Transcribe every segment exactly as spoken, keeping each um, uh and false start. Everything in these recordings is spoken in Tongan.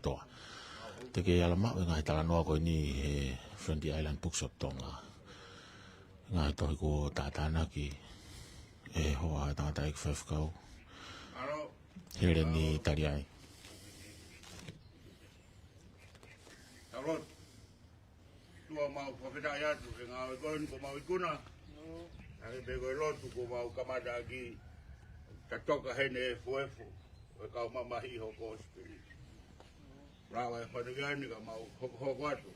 kotoa. Te ke ala maʻu e ngaahi talanoa ko eni he Friendly Island Bookshop Tonga. Ngaahi tohi kuo tātānaki ʻe he hoa tangataʻeiki faifekau, Heleni Taliai. Tau lotu. ʻOtua, mau fakafetaʻi atu he ngāue ko eni kuo mau ikuna. Hangē pē ko e lotu kuo mau kamata ʻaki, tatoka heni e efuefu ʻo e kau mamahi ʻi ho kosipeli. Lava e fatongia ni ka mau hokohoko atu.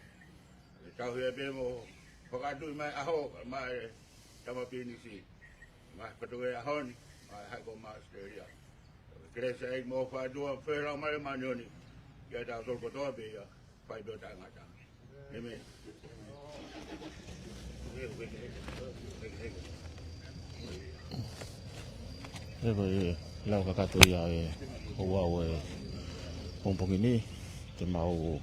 ʻE tauhi ai pē mo fakatuʻi mai ʻaho, kae ʻumaʻā e tama pilinisi. Mai fatongia ʻaho ni, mai hai ko ma Australia. Kelesi ai mo fatua fela mai māʻoniʻoni. Kia tautolu kotoa pē ia, fai pē ʻo taʻengata. ʻĒmeni. He ko e lau kakato ia ʻe houa ʻo e pongipongi ni, te mau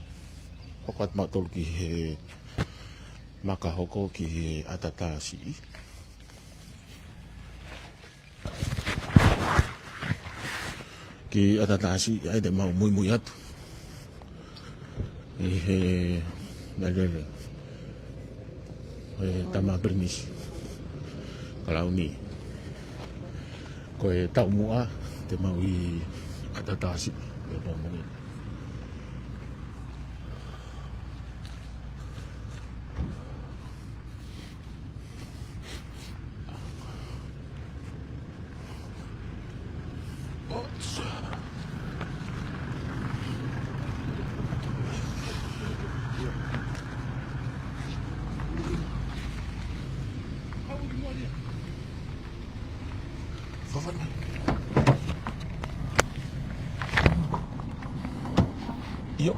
hoko atu mautolu ki he maka hoko ki he ʻAtatasiʻi. Ki ʻAtatasiʻi ai te mau muimui atu. ʻI he lelele ʻo e tama pilinisi Kalauni. Ko e taumuʻa te mau ʻi ʻAtatasiʻi ʻi he pongipongi ni. ʻIo.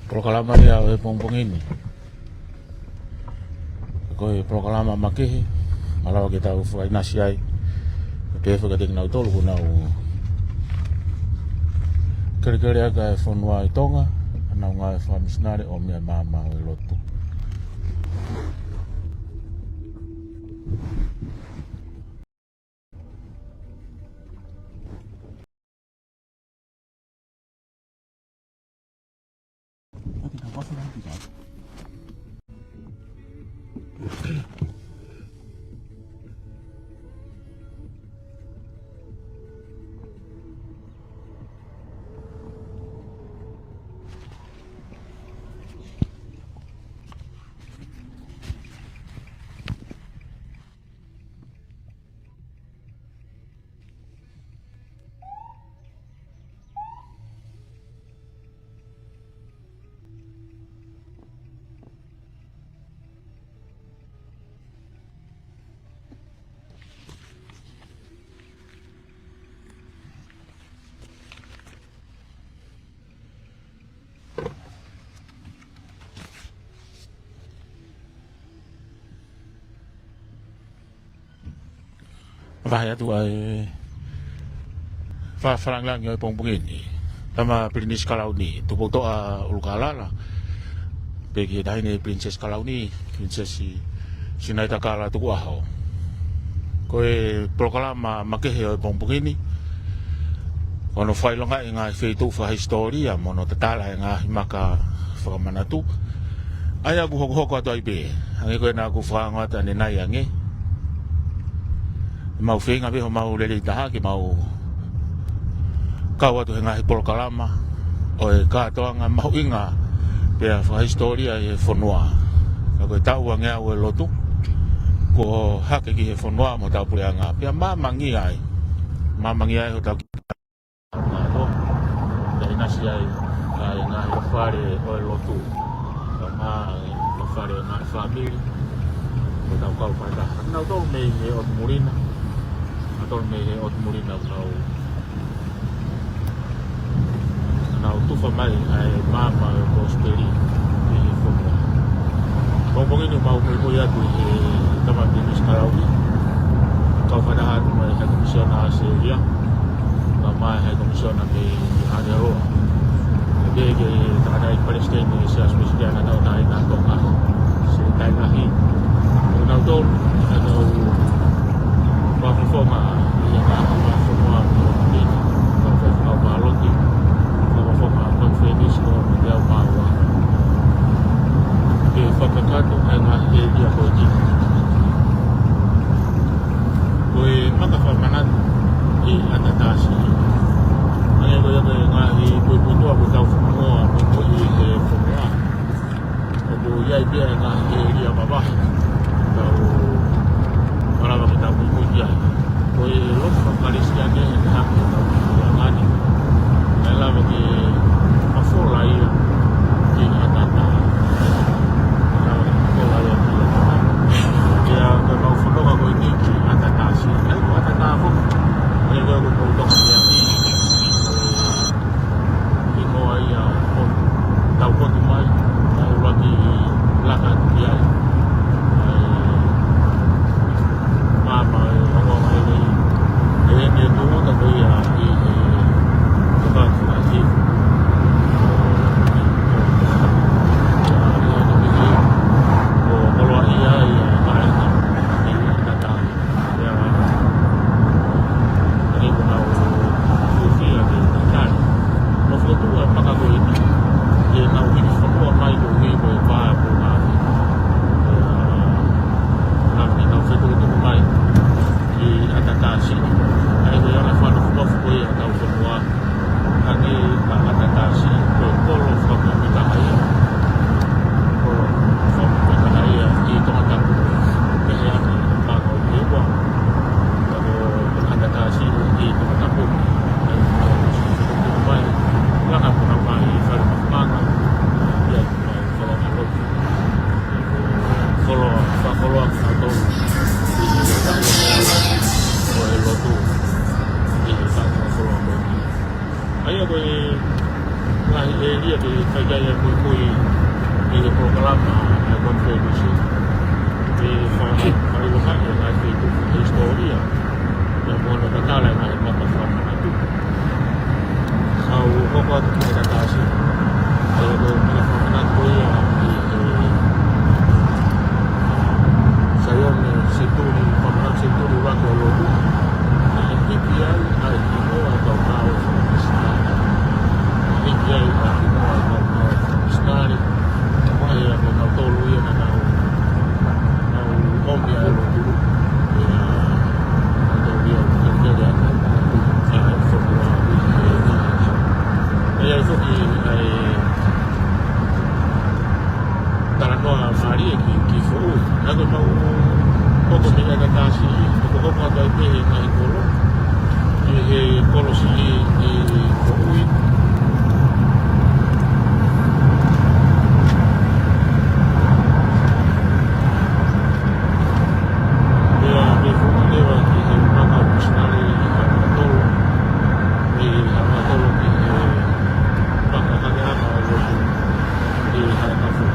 Polokalama ia ʻo e pongipongi ni. Ko e polokalama makehe, malava ke tau fakaʻinasi ai. Pea fakateki nautolu kuo nau kelekele ʻaki e fonua ʻi Tonga, ʻenau ngāue fakamisinale ʻo mei he maama ʻo e lotu. Vahe atu ʻa e fa-, fakalāngilangi ʻo e pongipongi ni. Tama Pilinisi Kalauni, Tupoutoʻa ʻUlukalala. Pea ki he Taʻahine Pilinisesi Kalauni, Pilinisesi Sinaitakala Tukuʻaho. Ko e polokalama makehe ʻo e pongipongi ni, ko hono fakaʻilongaʻi e ngaahi feituʻu fakahisitōlia mo hono tatala e ngaahi maka fakamanatu. ʻA ia ʻoku hokohoko atu ai pē, hangē ko ia naʻa ku fakaongo atu ʻanenai ange. Mau feinga pē homau lelei taha ke mau kau atu he ngaahi polokalama ʻo e kātoanga mahuʻinga pea fakahisitōlia ʻi he fonua. Ka ko e taʻu ange ʻo e lotu, kuo hake ki he fonua mo hotau puleʻanga. Pea māmangia ai. Māmangia ai hotau kiʻi kātoa. Pea ʻinasi ai ʻa e ngaahi fale ʻo e lotu. Kae ʻumaʻā e fale ʻo e ngaahi fāmili. Ko hotau kau fakataha. Nautolu mei he ʻotu muli na. Nautolu mei he ʻotu muli na nau nau tufa mai ʻa e maama ʻo e kosipeli ʻi he fonua. Pongipongi ni mau muimui atu ʻi he tama Pilinisi Kalauni. Kau fakataha atu mo e High Commissioner ʻAositelēlia, kae ʻumaʻā e High Commissioner mei ʻAotearoa. Pea ki he tangataʻeiki palesiteni ʻo e Siasi Uēsiliana Tauʻatāina ʻo Tonga, Sir ʻA e kau fakafofonga ʻi he ngaahi fonua ʻo e ʻOtu ni, kau faifekau pāloti, fakafofonga Konifelenisi ʻo e Teau Māua, ke fakakakato ʻa e ngaahi ʻēlia ko eni. Ko e maka fakamanatu ʻi ʻAtatasi, ʻa ia ko ia ko e ngaahi puipuituʻa ko e kau fonua, ko e ko ʻi he fonua. ʻOku ʻi ai pē ʻa e ngaahi ʻēlia mavahe ʻoku tau malava ke tau muimui ki ai. Ko e lotu faka-Kalisitiane ʻe taha ʻoku tau muimui ki ai ngani. ʻE lava ke mafola ia ki ʻAtata. ʻE lava ke mafola ia ki ʻAtata. Pea ko e mau fononga ko eni ki ʻAtatasi. ʻA ia ko ʻAtata foki, ʻa ia ko e ko e mau toka ki ai. Hingoa ia ʻo tau potu mai, ʻa e ʻuluaki laka atu ki ai. ʻA e maama ʻe ongo mai lei. ʻE ʻene tūʻuta ko ia ʻi he toka atu ki ai. ʻO koloaʻia ia ʻa e ʻAtata. ʻIa, ʻa ia ko ʻenau fiefia ke talitali mo fokotuʻu ʻa e maka ko eni, ke nau hiki fonua mai koeʻuhi ko e pā ʻo Punaʻauia. ʻIa, naʻa nau fetukutuku mai ki ʻAtatasi. ʻA ia ko e ʻalu fanofunofu ko ia ʻa e kau fonua. Hangē ko ʻAtatasi ko e kolo fakamoʻui taha ia. Kolo fakamoʻui taha ia ʻi Tongatapu. Pehē ange ʻa e pā ko eni ʻe ua. Ka ko ʻAtatasi ʻi Tongatapu. ʻA ia ko e ʻosi fetukutuku mai. Langa puna mai ʻi Fale Makumanga. ʻIa, ʻi Fale Makumanga. Koloa, fakakoloa kinautolu ʻi he taʻu ʻo e lotu, ʻi he taʻu ʻo e koloa ko eni. ʻA ia ko e ngaahi ʻēlia ke fai ai ʻa e muimui ʻi he polokalama ʻa e konifelenisi. Ke fa-, fakaʻilongaʻi ʻa e ngaahi feituʻu hisitōlia. Pea mo hono tatala ʻa e ngaahi maka fakamanatu. Kau hoko atu ki ʻAtatasi. ʻA ia ko e maka fakamanatu ko ia ʻi he Saione senituli, fakamanatu senituli ʻuluaki ʻo e lotu. Naʻe hiki ai ʻa e hingoa ʻo e kau ngāue fakamisinale. Hiki ai ʻa e hingoa ʻo e kau ngāue fakamisinale. Ko e ʻa kinautolu ia naʻa nau, nau ʻomi ʻa e lotu. ʻIa, kinautolu ia ʻoku kelekele atu ʻa e fonua ʻi he ʻEiki. ʻA ia foki ʻa e talanoa mālie ki, ki Foʻui. ʻA ia ko e mau hoko mei ʻAtatasi, ʻoku hoko atu ai pē he ngaahi kolo. ʻI he kolo siʻi ʻi Foʻui. Pea mei Foʻui leva ki he maka misinale ʻi Haʻamatolu. Mei Haʻamatolu ki he maka hangehanga ʻo e lotu ʻi Haʻatafu.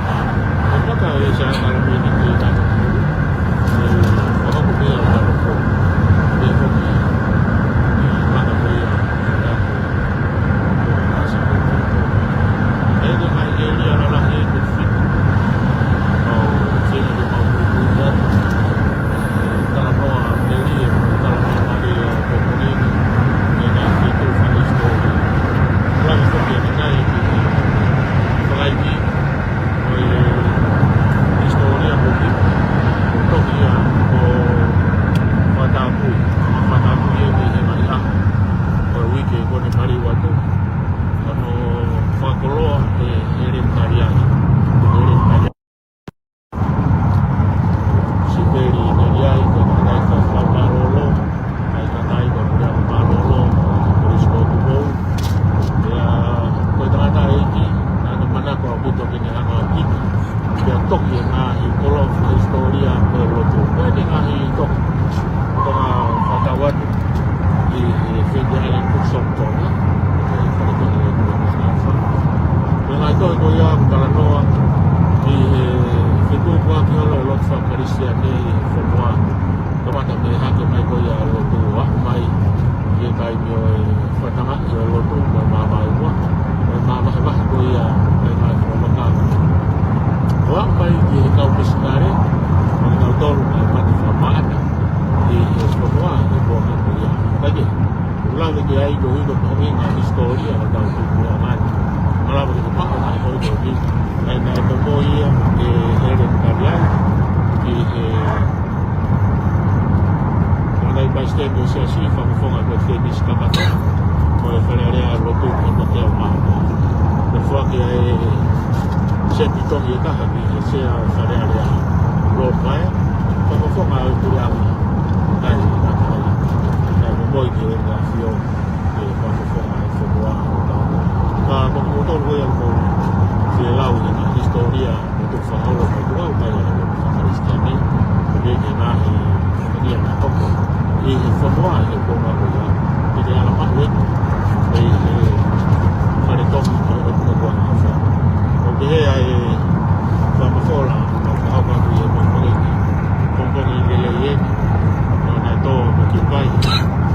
ʻA ia ko e maka ʻe Sā Kalameni ki Haʻamatolu. ʻE, ʻo hoko pē ia ʻo Haʻatafu. Pea foki, ʻi he maka ko ia ʻi Haʻatafu. ʻA ia ko e ngaahi ʻēlia lalahi ʻe toko fitu. ʻOku ou feinga ke mau muimui atu. Talanoa mālie, talanoa mālie ʻo e pongipongi ni, ʻi he ngaahi feituʻu fakahisitōlia. Lava foki ʻa e kai ki he fakaiki ʻo e hisitōlia ko eni, ʻo toki ia ʻo fakatapui, fakatapui ʻeni he ngaahi ʻaho ʻo e uike kuo ne maliu atu, ʻo ne fakakoloa ʻe Helen Taliai. Helen Taliai. Sipeli Taliai, ko e tangataʻeiki fakamālōlō, ʻa e tangataʻeiki ko e puleako mālōlō, Kolisi ko Tupou. Pea ko e tangataʻeiki naʻa ne manako ʻaupito ke ne hanga ʻo hiki, pea toki e ngaahi kolo fakahisitōlia ʻo e lotu. Ko e ngaahi tohi, tohi fakatau atu ʻi he Fete Island Book Shop Tonga. ʻE, fakatau atu ʻi he Fete Island. Ko e ngaahi tohi ko ia ʻoku talanoa ki he fetukuaki holo ʻo e lotu faka-Kalisitiane ʻi he fonua. Kamata mei he hake mai ko ia ʻa e lotu ʻo aʻu mai ki he taimi ʻo e fakatangaʻi ʻo e lotu mo e maama ʻe ua, mo e maama ʻe vahe ko ia ʻa e ngaahi fonua maka. ʻO aʻu mai ki he kau misinale, mo kinautolu Ke ai ko hiko ko hinga hisitōlia ʻo tau tupu ʻa mani. Malava ke paʻo na ko hiko ki. ʻE na e popo ia, ʻe hele kari ai. Ki he, ʻa e Palesiteni ʻo e Siasi, fakafofonga ko e Fēmisi Kakato. Ko e Fale Alea ʻa e Lotu ko e Patea Mā. Ko e foaki ʻa e sepi tohi ʻe taha ki he Sea ʻo e Fale Alea. Lord Paea, fakafofonga ʻo e Puleʻanga. Kai, kai, kai, momoi ki he ʻAfio, ʻe fakafofonga ʻo e fonua ʻo Tonga. Ka ko kimoutolu ko ia ʻoku mou fie lau ʻi he ngaahi hisitōlia ʻo e tukufakaholo ʻo Tuʻau mai ʻa e Kalisitiane, ko e ngaahi ia na hoko ʻi he fonua ʻi he konga ko ia. ʻI he ala maʻu ʻe, ʻi he fale tohi ʻo e ʻOtu Motu ʻAfā. ʻOku pehē ʻa e fakamafola, ʻo ka hoko atu ʻi he pongipongi ni. Pongipongi lelei eni, ʻo nai tō mo ki vai,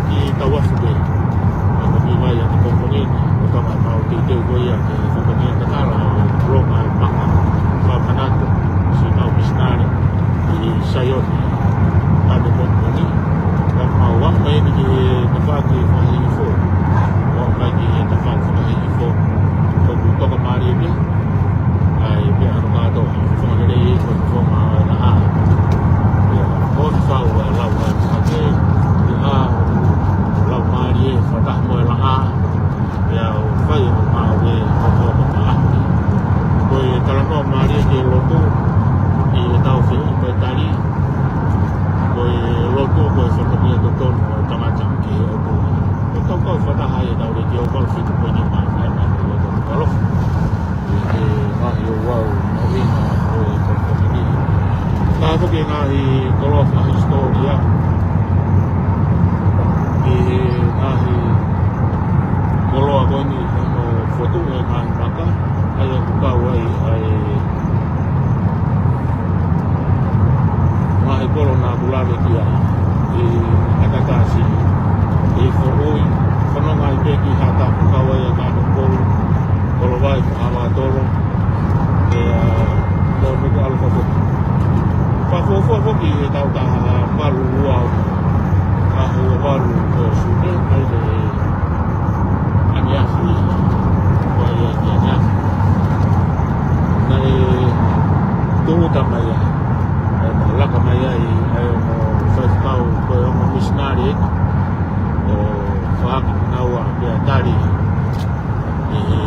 ki Tauafu pē. ʻO ki vai ʻa e pongipongi ni, ʻo tama mau teuteu ko ia ke fakamia tatala ʻo e longa ʻa e paka, fakamanatu, siʻi kau misinale ʻi Saione, ʻa e pongipongi ni. Ka mau aʻu mai eni ki he tafaʻaki fakahihifo. Mau aʻu mai ki he tafaʻaki fakahihifo. ʻOku toka mālie pē. ʻAi, pea ano kato, fonga lelei, ko e fonga ʻa e laʻā. Pea, ko e fau ʻa e lau ʻa e hake, pea, lau mālie, fakataha mo e laʻā. Pea ʻoku fai ʻo maʻu e hokohoko maʻahi. Ko e talanoa mālie ki he lotu, ʻi he tau feʻunga ko e tali, ko e lotu, ko e fatongia totonu ʻo e tangata ki he ʻOtua. Ko e tau kau fakataha ʻi he tau letiō kau fitu poini mai mai mai ko e lotu kalofa. ʻI he ngaahi ouau mahuʻinga ʻo e kau komini. Ka ko e ngaahi koloa fakahisitōlia. ʻI he ngaahi koloa ko eni, ʻa e fotu e ngaahi maka, ʻa ia ʻoku kau ai ʻa e ngaahi kolo naʻa ku lave ki ai ʻi Hatatasi, ʻi Foʻui, fononga ai pē ki Hata, ʻoku kau ai ʻa e kano kolo, kolo vai, ko Havatolo, ʻe, ʻa, mo Nukuʻalofa foki. Fakafuofua foki he taʻu taha valu ua, ʻa ua valu ʻo Sune, ʻa ia ʻe ʻAniafi, ʻa ia ʻe ʻAniafi. Naʻe tūʻuta mai ai, ʻe laka mai ai, ʻa e ongo faifekau, ko e ongo misinale, ʻo fakakinaua pea tali ʻe he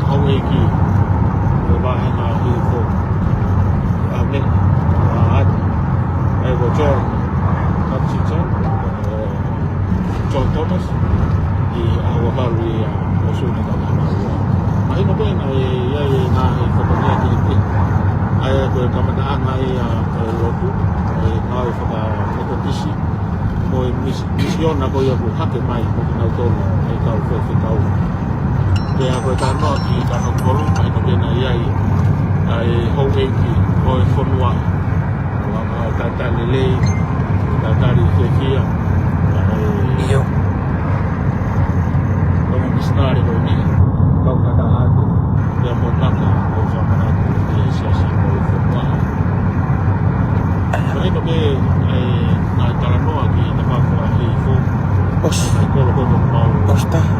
houʻeiki ʻo e vāhenga hihifo. ʻA me, ʻa atu. ʻA ia ko John Hutchinson, ʻo John Thomas, ʻi he ua valu ia ʻo Sune taʻu taha valu ua. Mahino pē naʻe ʻi ai e ngaahi fatongia kehekehe. ʻA ia ko e kamataʻanga ia ʻo e lotu, ʻa e ngāue fakametotisi, mo e misi-, misiona ko ia ʻoku hake mai mo kinautolu ʻa e kau faifekau. Pea ko e talanoa ki Kanokupolu, mahino pē naʻe ʻi ai ʻa e houʻeiki ʻo e fonua. ʻO anga tatali lelei, tatali fiefia, ʻa e ʻIo. Ongo misinale ko eni, kau fakataha atu, pea mo e maka ʻo fakamanatu ʻi he siasi ʻo e fonua. Ka hino pē, ʻa e ngaahi talanoa ki he tafaʻaki fakahihifo. ʻOsi. Ngaahi kolo ko eni mau. ʻOsi taha.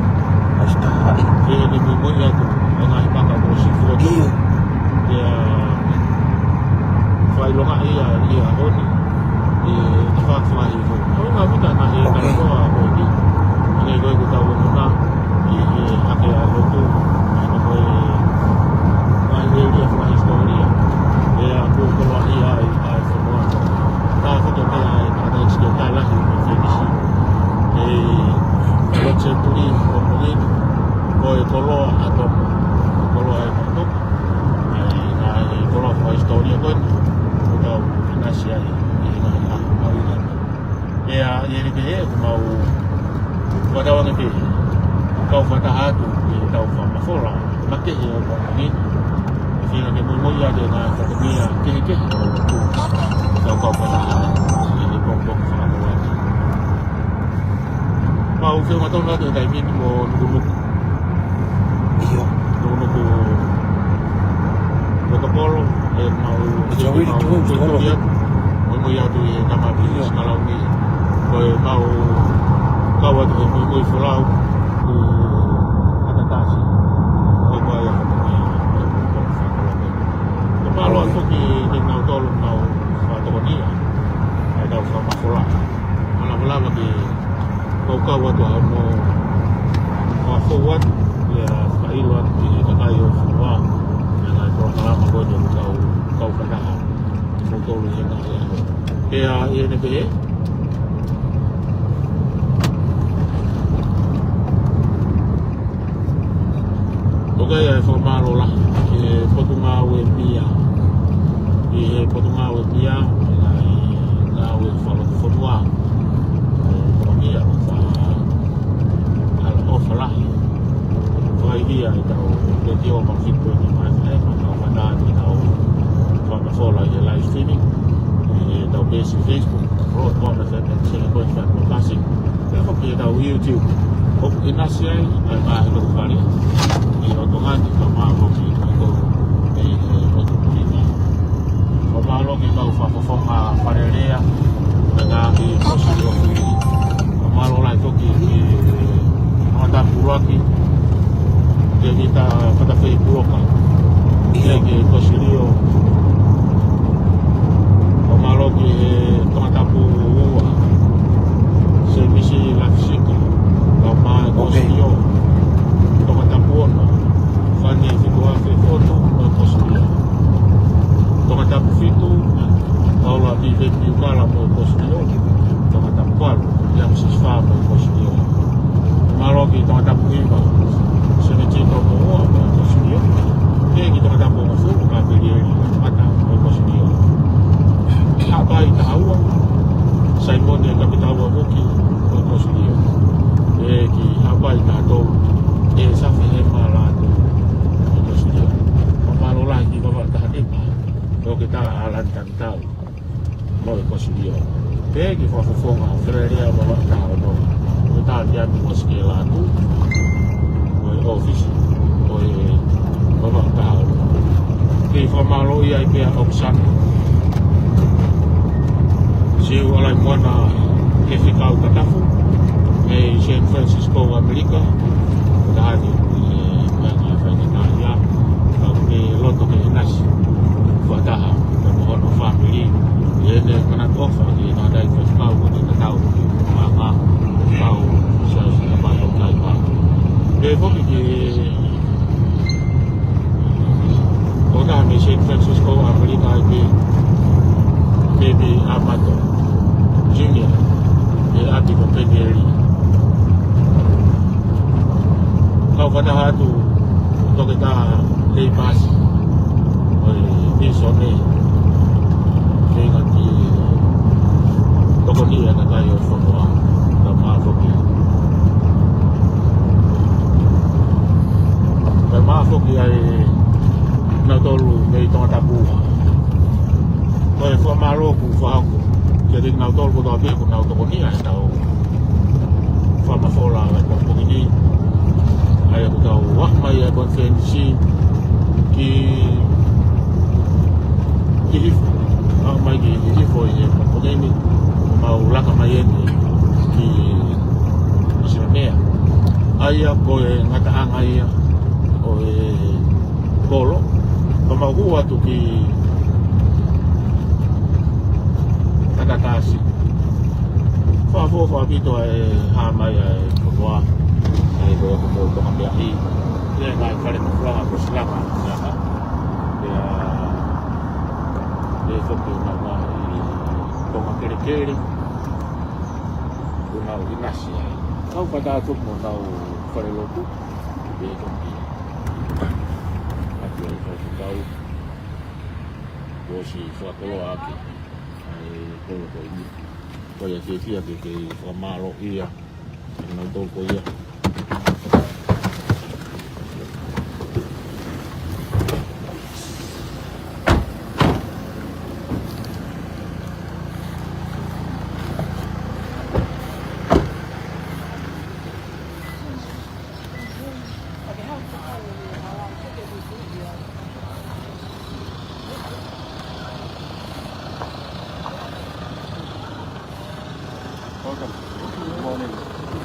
ʻOsi taha. Ke ne muimui atu, ʻa e ngaahi maka ʻoku ʻosi fotu. ʻIo. Pea fakaʻilongaʻi ia, ia ʻaho ni. ʻI he tafaʻaki fakahihifo. ʻOku ngaahi mita na he talanoa ko eni. ʻA ia ko e ʻoku tau ʻunu na, ʻi he hake ʻa e lotu, ʻa ia ko e ngaahi ʻēlia fakahisitōlia. Pea ʻoku koloaʻia ai ʻa e fonua. Ka ko e meʻa ʻa e tangata ʻEkisipētā lahi ʻo e Fēnisi. ʻE, ʻa e Lord Senturi, ko e, ko e koloa ʻa Tonga. Koloa ʻa Tonga. ʻA ia, ʻa e koloa fakahisitōlia ko eni. ʻOku tau ʻinasi ai, ʻi he ngaahi ʻaho, ʻaho ʻi he ngaahi. Pea, ʻi he pehē, ʻoku mau fakatauange pē, kau fakataha atu, ʻi he tau fakamafola, makehe ʻo e pongipongi ni. ʻE feinga ke muimui atu ʻa e ngaahi fatongia kehekehe ʻo e lotu. Tau kau fakataha atu, ʻi he pongipongi fakamafola. Mau feʻunga tonu atu he taimi ni mo Nukunuku. ʻIo. Nukunuku Protocol, ʻe mau, ʻe mau, ʻe mau, ʻe mau, ʻe mau, ʻe mau ʻi he tama ʻi ʻIo. Sikalauni. Ko e mau Kau atu he muimui folau, ʻi Atatasi. Ko e kau ia ko e, ko e, ko e, ko e, ko e, ko e mālō atu ki he kinautolu ʻoku nau fakatokoniʻi ʻa e kau fakamafola. Mālō, mālō ki he kau atu ʻa mo, ʻo fou atu, ia fakaʻilo atu ki he kakai ʻo e fonua, ʻa e ngaahi polokalama ko eni ʻoku tau, tau fakataha. Ko tolu ia ka ia. Pea ʻi heʻene pehē. ʻOku ʻi ai e fakamālō lahi ki he Potungāue Pia. ʻI he Potungāue Pia, ʻi he ngāue fakalotofonua. ʻOku ʻi ai e fa-, ʻaloʻofa lahi. Fai ia ʻetau letiō ma fitu ni ma e ma tau fana ni tau fakafola ʻi he live streaming. ʻI heʻetau peesi Facebook, Road One F M and Singapore Fat Mokasi. Pea foki ʻetau YouTube. ʻOku ʻinasi ai, ʻa e ngaahi lotu fale. ʻI ʻOtonga ni ka mā foki, ʻi ʻOtu, ʻi ʻOtu Pulita. Ko e mālō ki he kau fakafofonga Fale Alea, mo e ngaahi kosi ʻo fili. Ko e mālō lahi foki ki he Tongatapu ʻUluaki, Tēvita Fatafei Puloka, ʻi he kosi lio. Ko e mālō ki he Tongatapu Ua, Semisi Lafisika, kau mai kosi lio. Tongatapu Ono, Fani Fikuafe Fotu, mo e kosi lio. Tongatapu Fitu, Paula Vivek Piukala mo e kosi lio. Tongatapu Valu, Iam Sisfa mo e kosi lio. Mālō ki Tongatapu Hiva, Senetito Moʻua mo e kosi lio. Pea ki Tongatapu Hongofulu, Kapelieli Mata mo e kosi lio. Haʻapai Tahaua, Saimone Kapitaua Vuki mo e kosi lio. Pea ki Haʻapai Tahatolu, ʻe Safi Hema Lātū mo e kosi lio. Ko e mālō lahi ki Vavaʻu Tahanima, ʻo ke tā Alani Takitau mo e kosi lio. Pea ki he fakafofonga Fale Alea Vavaʻu Tahaono, ko e tā Tiami Mosikela atu, ko e ʻōfisi, ko e Vavaʻu Tahaono. Kei fakamālō ai pea ʻOkisana Siu Alaimoana Kefikau Tatafu, mei San Francisco, ʻAmelika, ko e taha ni, ʻi he meʻa ngāue faingataʻaʻia, ka ʻoku ne loto ke ʻinasi fakataha mo hono fāmili, ʻi heʻene manatu ʻofa ki he tangataʻeiki faifekau ko ʻene tatau ki he maama, kau Siaosi Napato Taipa. Pea foki ki he tokotaha mei San Francisco, ʻAmelika, ʻa e Baby Amato Junior, ʻi he ʻapi ko Penieli. Kau fakataha atu Toketā Leipasi, ʻo e Misone, feinga ke tokoniʻi ʻa e kakai ʻo e fonua, ka mā foki. Ka mā foki ʻa e nautolu mei Tongatapu Ua. Ko e fakamālō ʻoku fakahoko kiate kinautolu kotoa pē ʻoku nau tokoniʻi ʻa ʻetau fakamafola ʻa e pongipongi ni. ʻA ia ʻoku tau ʻaʻa mai ʻa e konifelenisi ki, ki Hihifo. ʻAʻa mai ki Hihifo ʻi he pongipongi ni, ʻo mau laka mai eni ki Masilonea. ʻA ia ko e ngataʻanga ia ʻo e kolo, ka mau hū atu ki Atatasi. Fakaʻofoʻofa ʻaupito ʻa e hā mai ʻa e fonua, ʻa ia ko e ʻoku mou toka meaʻi. ʻI he ngaahi fale mafuaʻanga ko Silaka, Silaka. Pea, pea foki ʻenau ngaahi konga kelekele, ʻoku nau ʻinasi ai. Kau fakataha atu mo ʻenau falelotu, pea toki ʻaki ʻa e kau fakatau, kuo ʻosi fakakoloa ʻaki ʻa e kolo ko eni. Ko ia fiefia ke kei fakamālōʻia ʻa kinautolu ko ia. Welcome. Good morning.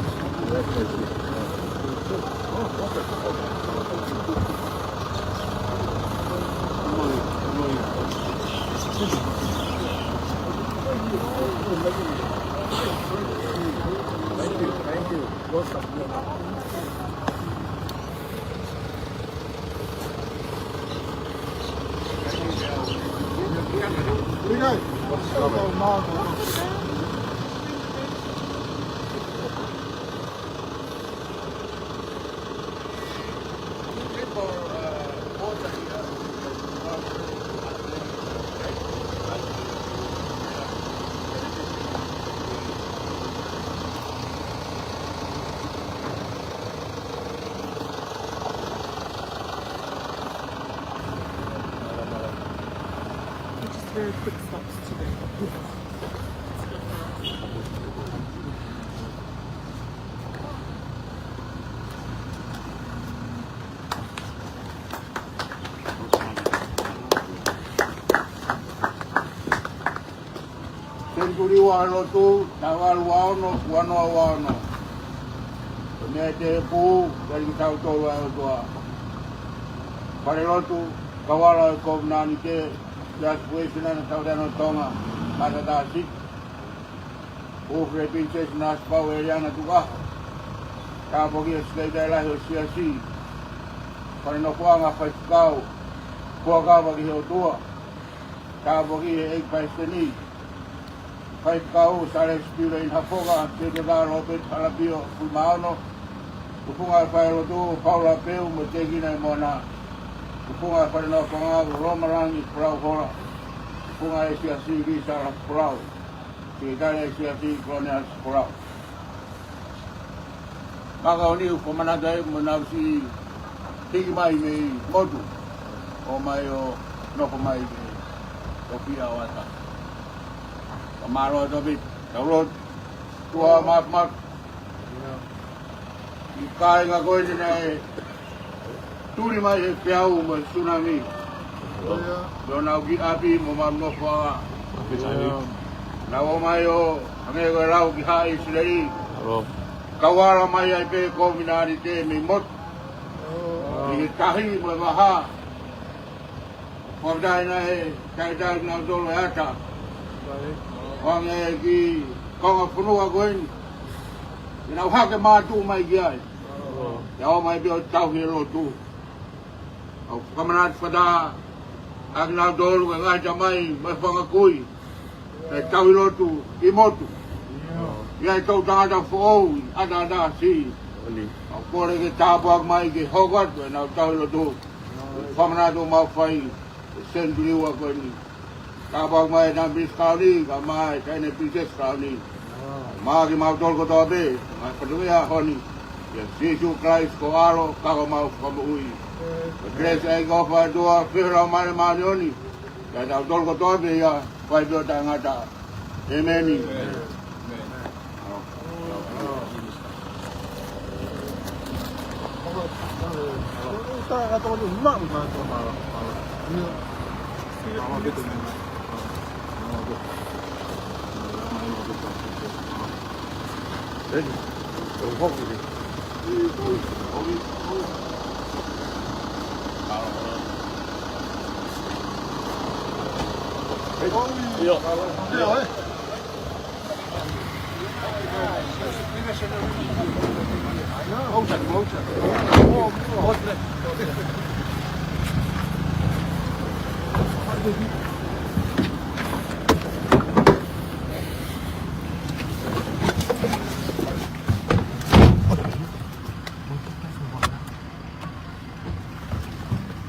Just very quick stops today. Senituli ua ʻo e lotu, taʻu ʻe valu ua ono, ua noa ua ono. Ko e meʻa tēpū, kali ki tautolu ʻa e ʻOtua. Falelotu, kau ala ʻo e kovinānite, Siasi Uēsiliana Tauʻatāina ʻo Tonga, Maʻataʻatā City. ʻUluaki Pilinisesi Nanasipauʻu ʻEliana Tukuʻaho. Tāpuaki ʻa e Sekelitali Lahi ʻo e Siasi. Fale nofoʻanga faifekau, fuakava ki he ʻOtua. Tāpuaki ʻa e ʻEiki Palesiteni, Faifekau Sālesi Piula ʻInahafoka, Sekelitali Lōpeti Halapio Fuimaono, tufunga ʻo e falelotu Paula Peu mo Tekina ʻi Moana, tufunga ʻo e fale nofoʻanga Lomalangi Folau Hola, tufunga ʻo e Siasi Lisa Folau, Sekelitali ʻo e Siasi Koloneli Folau. Maka o niu ko manata e mo nau si hiki mai mei motu, ʻo mai ʻo nofo mai mei toki awata. Ka mālō atu pē, tau lotu. ʻOtua Māfimafi, ʻi he kāinga ko eni naʻe tuli mai he peau mo e sunami. Pea nau ki ʻapi mo mau nofoʻanga. Nau ō mai ʻo hangē ko e lau ki haʻa ʻIsileli. Kau ala mai ai pē kovinānite mei motu, ʻi he tahi mo e vaha. Fakafetaʻi naʻe talitali kinautolu ʻe he ʻata. ʻO hangē ki he konga fonua ko eni, ke nau hake mātuʻu mai ki ai. Pea ō mai pē ʻo tauhi e lotu. ʻOku fakamanatu fakataha ʻa kinautolu ko e ngaahi tamai mo e fanga kui, ke tauhi lotu ʻi motu. ʻI ai e toʻutangata foʻou ʻi ʻAtaʻatā City. ʻOku kole ke tāpuaki mai ke hoko atu ʻenau tauhi lotu. Fakamanatu ʻoku mau fai e senituli ua ko eni. Tāpuaki mai e Taʻahine Pilinisesi Kalauni, kae ʻumaʻā e Taʻahine Pilinisesi Kalauni. Mo kimautolu kotoa pē, ngaahi fatongia ʻo e ʻaho ni. ʻIa Sīsū Kalaisi ko ho ʻAlo, ka ko homau Fakamoʻui. Ko e kelesi ʻa e ʻEiki, ʻofa ʻa e ʻOtua, feohi ʻa e Laumālie Māʻoniʻoni, ʻiate kitautolu kotoa pē ʻo fai pē ʻo taʻengata. ʻĒmeni.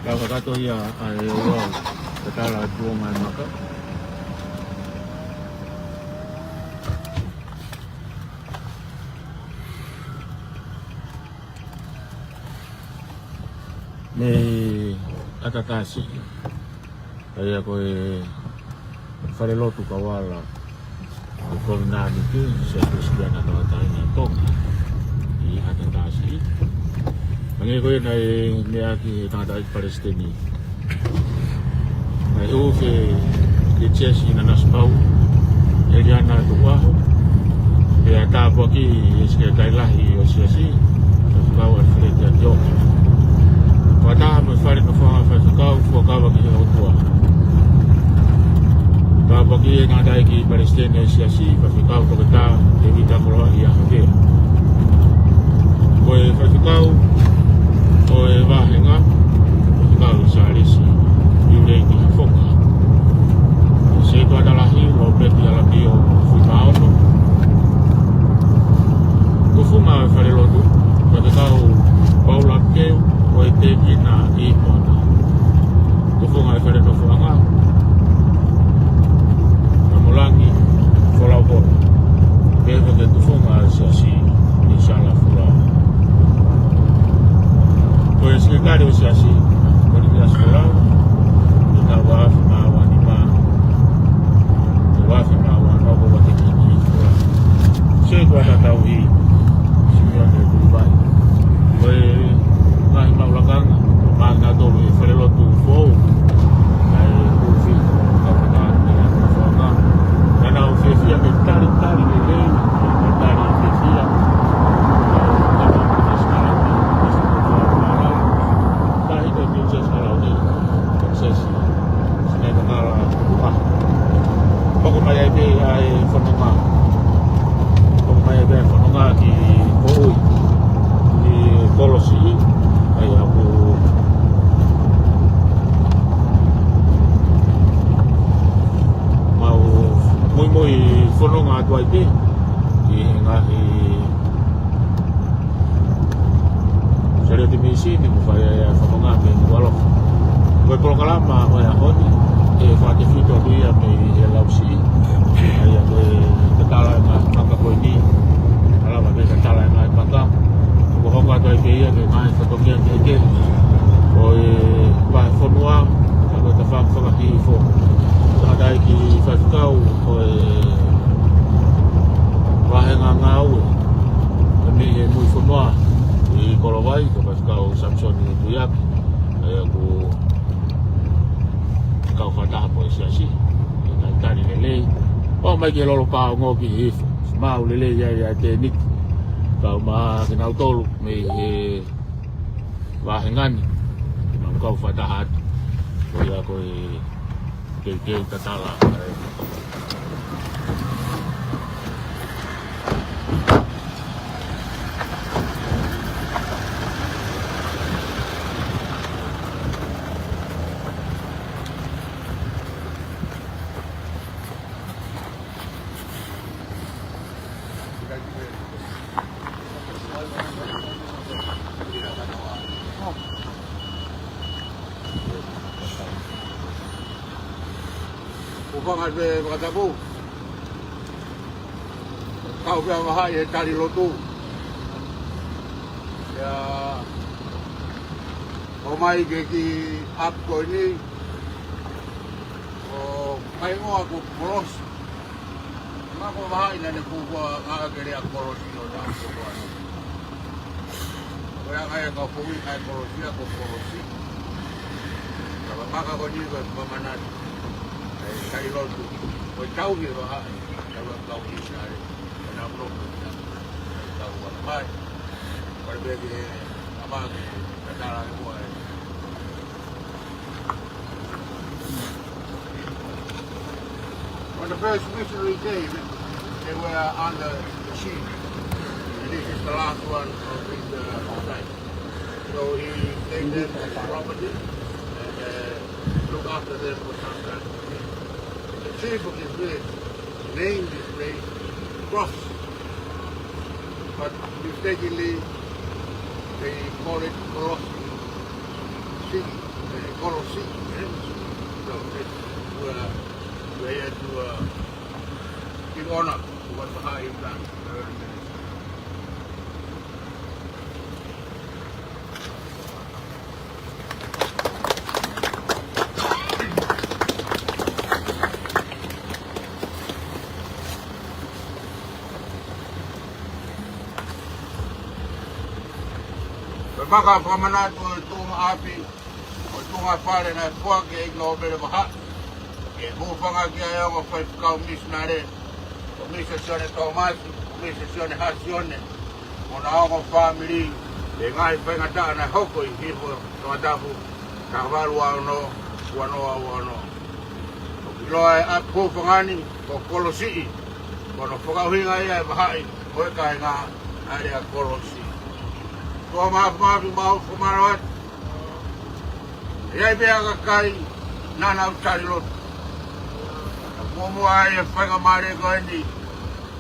Kau kakato ia ʻa e ua, ka tala atu o mai maka. Mei ʻAtaʻatā City. ʻA ia ko e falelotu kau ala ʻo e kovinānite, Siasi Uēsiliana Tauʻatāina ʻo Tonga, ʻi ʻAtaʻatā City. Hangē ko ia naʻe meʻa ki he tangataʻeiki palesiteni. Naʻe ʻohake ki he siasi Nanasipauʻu, ʻEliana Tukuʻaho. Pea tāpuakiʻi e Sekelitali Lahi ʻo e Siasi, Faifekau ʻAlifeleti ʻAtioka. Fakataha mo e Fale Nofoʻanga Faifekau, fuakava ki he ʻOtua. Tāpuakiʻi e Tangataʻeiki Palesiteni ʻo e Siasi, Faifekau Toketā Tēvita Koloaʻia Havea. Ko e Faifekau ʻo e Vāhenga, Faifekau Sālesi Iuleni Hafoka. Setuata Lahi, Lopeti ʻAlapio Fuimaono. Tufunga ʻo e Falelotu, Faifekau Paula Keu, ko e Tēkina ʻi Moana. Tufunga ʻo e Fale Nofoʻanga, Kamulangi Folaupola. Pea ko e Tufunga ʻo e Siasi, Nisala Folau. Ko e Sekelitali ʻo e Siasi, Kolivia Folau, ʻi he taʻu ua afe mā ua nima, ua afe mā ua ono, ko e Tēkina ʻi Folau. Setuata Tauhi, Simione Tuivai. Ko e ngaahi maʻu lakanga, maʻa kinautolu e Falelotu Foʻou, naʻe ufi, kau kata atu e Fale Nofoʻanga. Naʻa nau fiefia ke talitali lelei, ke tali fiefia. Tahi ko e Princess Kalauni, Princess Sinai Makala Tukumaha. Hoko mai ai pē ʻa e fononga. Hoko mai ai pē ʻa e fononga ki Koʻui, ki Kolosi, ʻa ia ʻoku mau muimui fononga atu ai pē ʻi he ngaahi sēliote mīsini, kuo fai ai ʻa e fononga mei Nukuʻalofa. Ko e polokalama ʻo e ʻaho ni, ʻe fakatefito atu ia mei he Lausiʻi. ʻA ia ko e tatala e ngaahi fanga ko eni, ʻe lava ke tatala e ngaahi fanga. Kuo hoko atu ai pē ia ki he ngaahi fatongia kehekehe ʻo e vahefonua, ka ko e tafaʻaki fakahihifo. Tangataʻeiki Faifekau ʻo e Vāhenga Ngāue mei he Muifonua ʻi Kolovai, ko Faifekau Samisoni Tuiaki, ʻa ia ʻoku kau fakataha mo e Siasi, ke talitali lelei. Pau mai ki he lolo pāongo ki hifo. Maʻu lelei ai ʻa e tēniti. Kau maʻa kinautolu mei he vāhenga ni, ke mau kau fakataha atu. Ko ia ko e teuteu tatala. Kuo fanga pē fakatapu. Kau pē ʻa e vahaʻa ʻi he tali lotu. ʻIa, ʻomai ke ki ʻapi ko eni. ʻO mai ngoa ko Kolosi. Mako vahaʻa ʻi naʻa ne kukua ngā kele ʻa Kolosi ʻo nā kukua. Ko e anga ia ka fui ʻa e Kolosi ʻa ko Kolosi. Ka maka ko ni ko e fakamanatu. ʻE tali lotu. Ko e tauhi e vahaʻa. Tau a tauhi sare. Ko nā loku. Tau a mai. Pare pē ke ama ke tatala e kua e. When the first missionary came, they were under the chief. And this is the last one of his, uh, tribe. So he gave them the property and, uh, look after them for some time. The chief of this village named this place Cross. But mistakenly, they call it Kolosi. City, uh, Kolosi, eh? So it's, uh, we have to, uh, give honor to what Baha'i have done. Ko e maka fakamanatu ʻo e tuʻunga ʻapi, ʻo e tuʻunga fale naʻe foaki ʻe he ʻEiki Nōpele Vahaʻa. ʻE hūfanga ki ai ʻa e ongo faifekau misinale, ko Misa Sione Tōmasi, Sione Hasione, mo hona ongo fāmili, ʻi he ngaahi faingataʻa naʻe hoko ʻi he hifo Tongatapu, taha valu ua ono, ua noa ua ono. ʻOku ʻiloa ʻe he ʻapi hūfanga ni ko Kolosiʻi, ko hono fakaʻuhinga ia ʻe Vahaʻi mo e kāinga ʻa e lea Kolosi. Ko e māfimafi mau fakamālō atu. ʻI ai pē ʻa e kakai naʻa nau tali lotu. Naʻe muʻomuʻa ai e faingamālie ko eni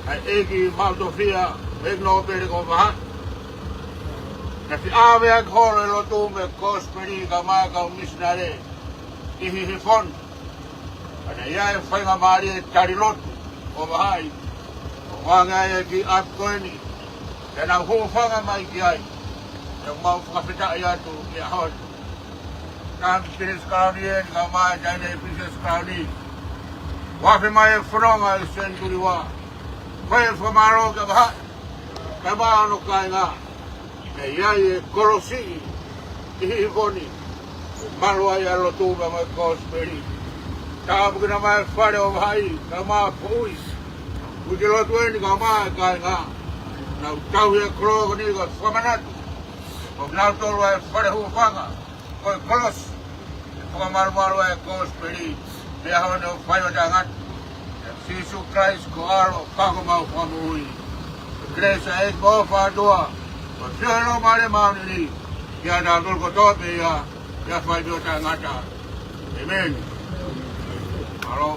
ʻa e ʻEiki Maʻu Tofiʻa, ʻEiki Nōpele ko Vahaʻi. Naʻe fie ʻave ʻaki holo e lotu mo e kosipeli kae ʻumaʻā e kau misinale ʻi Hihifo ni. Ka naʻe ʻi ai e faingamālie e tali lotu ʻo Vahaʻi, ʻo ʻoange ai e kiʻi ʻapi ko eni ke nau hūfanga mai ki ai. ʻOku mau fakafetaʻi atu ʻi he ʻaho ni. Taha Pilinisi Kalauni eni kae ʻumaʻā e Taʻahine Pilinisi Kalauni. ʻOku afe mai e fononga ʻi Senituli Ua. Ko e fakamālō kia Vahaʻi kae ʻumaʻā hono kāinga. Naʻe ʻi ai e Kolosiʻi ʻi Hihifo ni, ʻe malu ai ʻa e lotu mo e kosipeli. Tāpuekina mai e fale ʻo Vahaʻi kae ʻumaʻā Foʻui. Uike lotu eni kae ʻumaʻā e kāinga. Nau tauhi e koloa ko eni ko e fakamanatu ʻo kinautolu ʻa e fale hūfanga ko e Kolosi. ʻE fakamalumalu ʻa e kosipeli, pea ʻi he ʻaho ni ʻo fai ʻo taʻengata. ʻIa Sīsū Kalaisi ko e ʻAlo, ka ko homau Fakamoʻui. Ko e kelesi ʻa e ʻEiki mo e ʻofa ʻa e ʻOtua, ko e feohi ʻa e Laumālie Māʻoniʻoni, ʻiate kitautolu kotoa pē ia, ʻi he ʻaho ni ʻo taʻengata. ʻĒmeni. Mālō.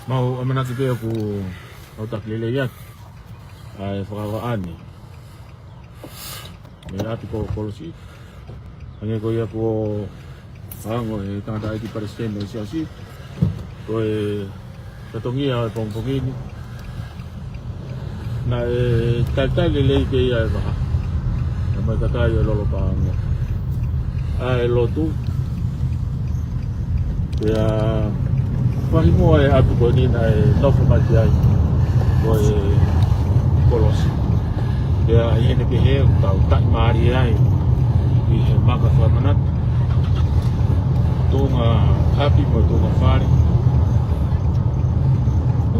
Mau ʻamanaki pē ʻoku mau taki lelei atu ʻa e fakavaʻa ni mei he ʻapi ko Kolosi. Hangē ko ia kuo hanga ʻe he tangataʻeiki palesiteni ʻo e siasi, ko e fatongia ʻo e pongipongi ni, naʻe talitali lelei pē ia ʻe Vahaʻi, naʻe mai kakai ʻo e lolo paʻanga ʻa e lotu. Pea fakahingoa e ʻapi ko eni naʻe nofo mai ki ai ko e Kolosi. Pea ʻi heʻene pehē ʻoku tau taʻimālie ai ʻi he maka fakamanatu, tuʻunga ʻapi mo e tuʻunga fale.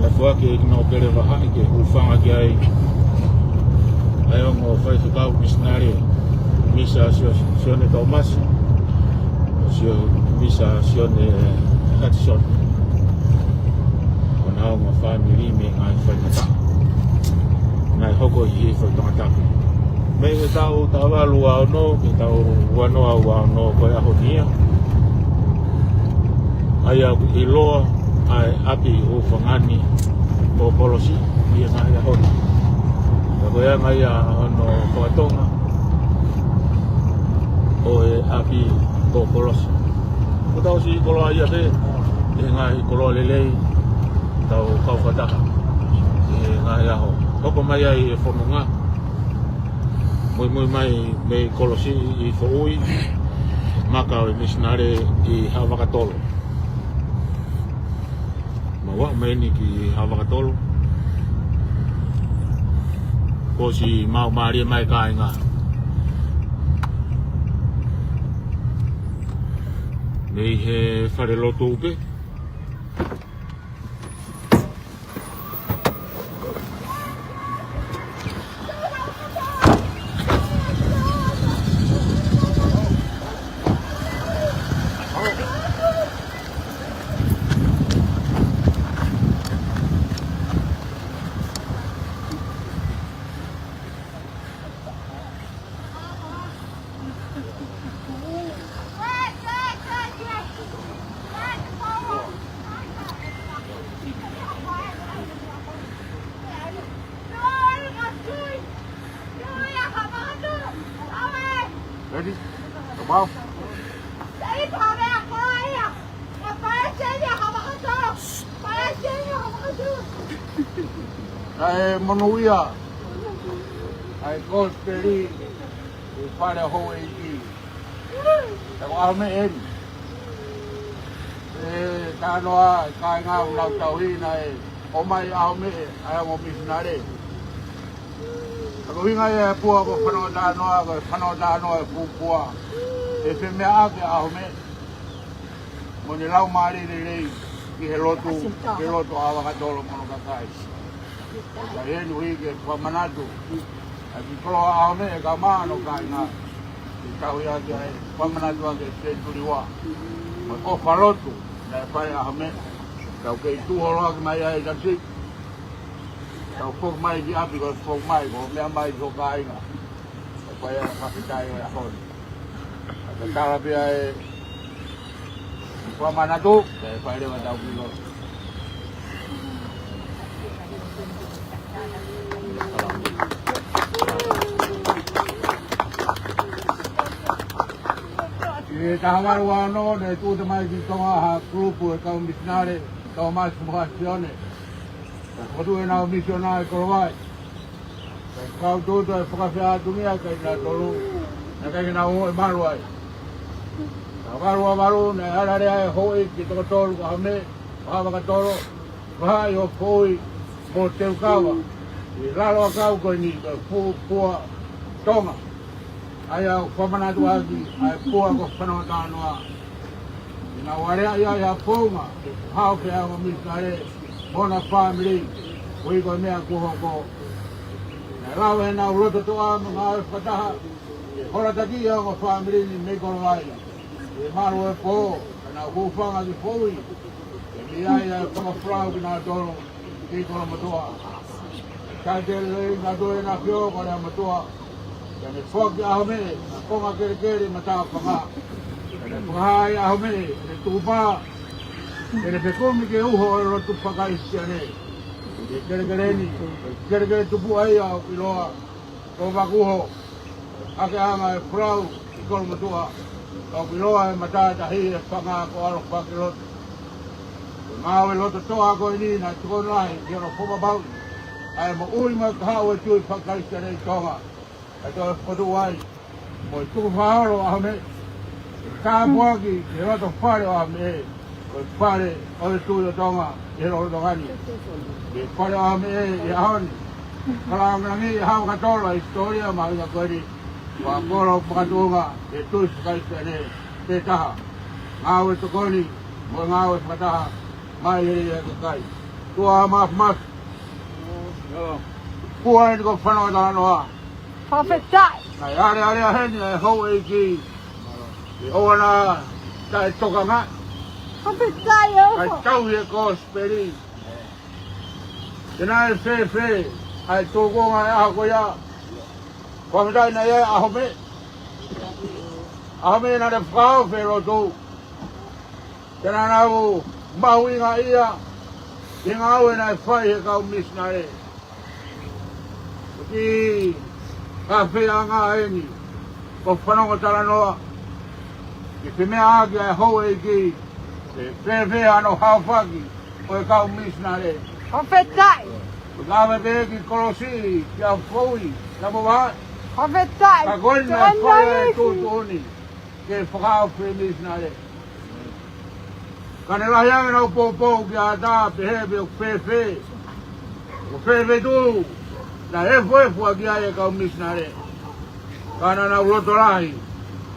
Naʻe foaki ʻe he ʻEiki Nōpele Vahaʻi ke hūfanga ki ai ʻa e ongo faifekau misinale, Misa Sio-, Sione Tōmasi, mo Sio-, Misa Sione Hatisoni, mo hona ongo fāmili mei he ngaahi faingataʻa naʻe hoko ʻi Hihifo ʻi Tongatapu. Mei he taʻu taha valu ua ono ki he taʻu ua noa ua ono ko e ʻaho ni ia, ʻa ia ʻoku ʻiloa ʻa e ʻapi hūfanga ni ko Kolosi ʻi he ngaahi ʻaho ni. Ka ko e anga ia hono fakatonga ʻo e ʻapi ko Kolosi. Ko ʻetau siʻi koloa ia pē, ʻi he ngaahi koloa lelei, tau kau fakataha ʻi he ngaahi ʻaho. Hoko mai ai e fononga, muimui mai mei Kolosi ʻi Foʻui, maka ʻo e misinale ʻi Haʻavakatolo. Mau aʻu mai eni ki Haʻavakatolo, kuo ʻosi maumālie mai e kāinga mei he falelotu pē. Ready? Come on. Naʻe monūʻia ʻa e Kosipeli ʻi he fale ʻo houʻeiki. He ko ʻAhomeʻe eni. ʻE talanoa e kāinga ʻoku nau tauhi naʻe ʻomai ʻe ʻAhomeʻe ʻa e ongo misinale. Ka ko e ʻuhinga ia e pua ko e fanongo talanoa, ko e fanongo talanoa e fuʻu pua ʻe femeʻaʻaki ʻe ʻAhomeʻe mo ʻene laumālie lelei ki he lotu, ki he lotu ʻa Havakatolo mo hono kakai. Ka ʻi heni ʻuhi ke fakamanatu ʻa e kiʻi koloa ʻa ʻAhomeʻe kae ʻumaʻā hono kāinga, ke tauhi ʻaki ʻa e fakamanatu ʻaki e senituli ua mo e ʻofa lotu naʻe fai ʻe ʻAhomeʻe. Tau kei tuʻu holo ʻaki mai ai ʻa e tasi. Tau foki mai ki ʻapi ko e foki mai, ko e meʻa mai ki ho kāinga. ʻE fai ʻa e fakafetaʻi ʻo e ʻaho ni. ʻA e tatala pē ʻa e fakamanatu, ʻe fai leva ʻetau kiʻi lotu. ʻI he taha valu ua ono, naʻe tūʻuta mai ki Tonga ha kulupu ʻo e kau misinale, Tōmasi mo Sione. Naʻe fokotuʻu ʻenau misiona ʻi Kolovai. Naʻe fakautuutu e fakafeʻātungia kiate kinautolu naʻe ʻikai ke nau ongoʻi malu ai. Taha valu ua valu, naʻe ala lea e houʻeiki toko tolu ko ʻAhomeʻe, ko Havakatolo, Vahaʻi, Hōfoʻi mo Teukava ʻi he lalo ʻakau ko eni ko e fuʻu pua Tonga. ʻA ia ʻoku fakamanatu ʻaki ʻa e pua ko e fanongo talanoa. ʻI heʻenau aleaʻi ʻa e founga, ʻe haofi ʻa e ongo misinale mo hona fāmili, koeʻuhi ko e meʻa kuo hoko. Naʻe lava ʻenau loto toʻa mo e ngāue fakataha ke holatakiʻi ʻa e ongo fāmili ni mei Kolovai. ʻI he malu ʻo e pō, ka nau hūfanga ki Foʻui ke mei ai ʻa e fakafolau kinautolu ki Kolomotuʻa. Kae tele lelei kinautolu ʻEne ʻAfio ko Leamotuʻa. Ka ne foaki ʻe ʻAhomeʻe ʻa e konga kelekele matāfanga. Ka ne fakahā ʻe ʻAhomeʻe ʻene tukupā ke ne fekumi ki he uho ʻo e lotu faka-Kalisitiane. Ko e kelekele ni, ko e kelekele tupuʻa ia ʻoku ʻiloa ko Vakuho. ʻAke ʻa e folau ki Kolomotuʻa, ʻoku ʻiloa ʻe he matātahi e fanga ko ʻAlo Fakilotu. Ko e ngāue loto toʻa ko eni naʻe tokoni lahi ki hono fakapapauʻi ʻa e moʻui mo e kahaʻu ʻo e tui faka-Kalisitiane ʻi Tonga. Kae toe fokotuʻu ai mo e tukufakaholo ʻo ʻAhomeʻe. Tāpuaki ki he loto fale ʻo ʻAhomeʻe, ko e fale ʻo e tui ʻo Tonga ʻi he lolotonga ni. Ko e fale ʻo ʻAhomeʻe ʻi he ʻaho ni. Ka lāngilangiʻi ʻe Havakatolo ʻa e hisitōlia mahuʻinga ko eni, fakakolo fakatuʻunga ʻi he tui faka-Kalisitiane pē taha. Ngāue tokoni mo e ngāue fakataha mai ʻi he kakai. Tuʻa Mafimafi. Pua eni ko e fanongo talanoa. Fakafetaʻi. Naʻe alealea heni ʻa e houʻeiki. ʻE ʻoua naʻa taʻetokangaʻi. Fakafetaʻi ʻOfa. Kae tauhi e Kosipeli. Te nau fēfē ʻa e tōkuonga ʻo e ʻaho ko ia? Fakafetaʻi naʻe ʻi ai ʻa ʻAhomeʻe. ʻAhomeʻe naʻa ne fakahaofi e lotu. Te nau mahuʻingaʻia ʻi he ngāue naʻe fai ʻe he kau misinale. Ko e kiʻi fakafetaʻi eni, ko e fanongo talanoa, ke femeʻaʻaki ʻa e houʻeiki, ʻe fēfē hano haofaki ʻo e kau misinale. Fakafetaʻi. Ko e kau pē ki Kolosiʻi, kia Foʻui, kia Movahaʻi. Fakafetaʻi. Ka ko eni naʻe fai e tuʻutuʻuni ke fakahaofi e misinale. Ka ne lahi ange ʻenau poupou ki he ʻatā, pehē pē ʻoku fēfē, ʻoku fēfē tuʻu naʻe efuefu ʻaki ai e kau misinale. Ka naʻa nau loto lahi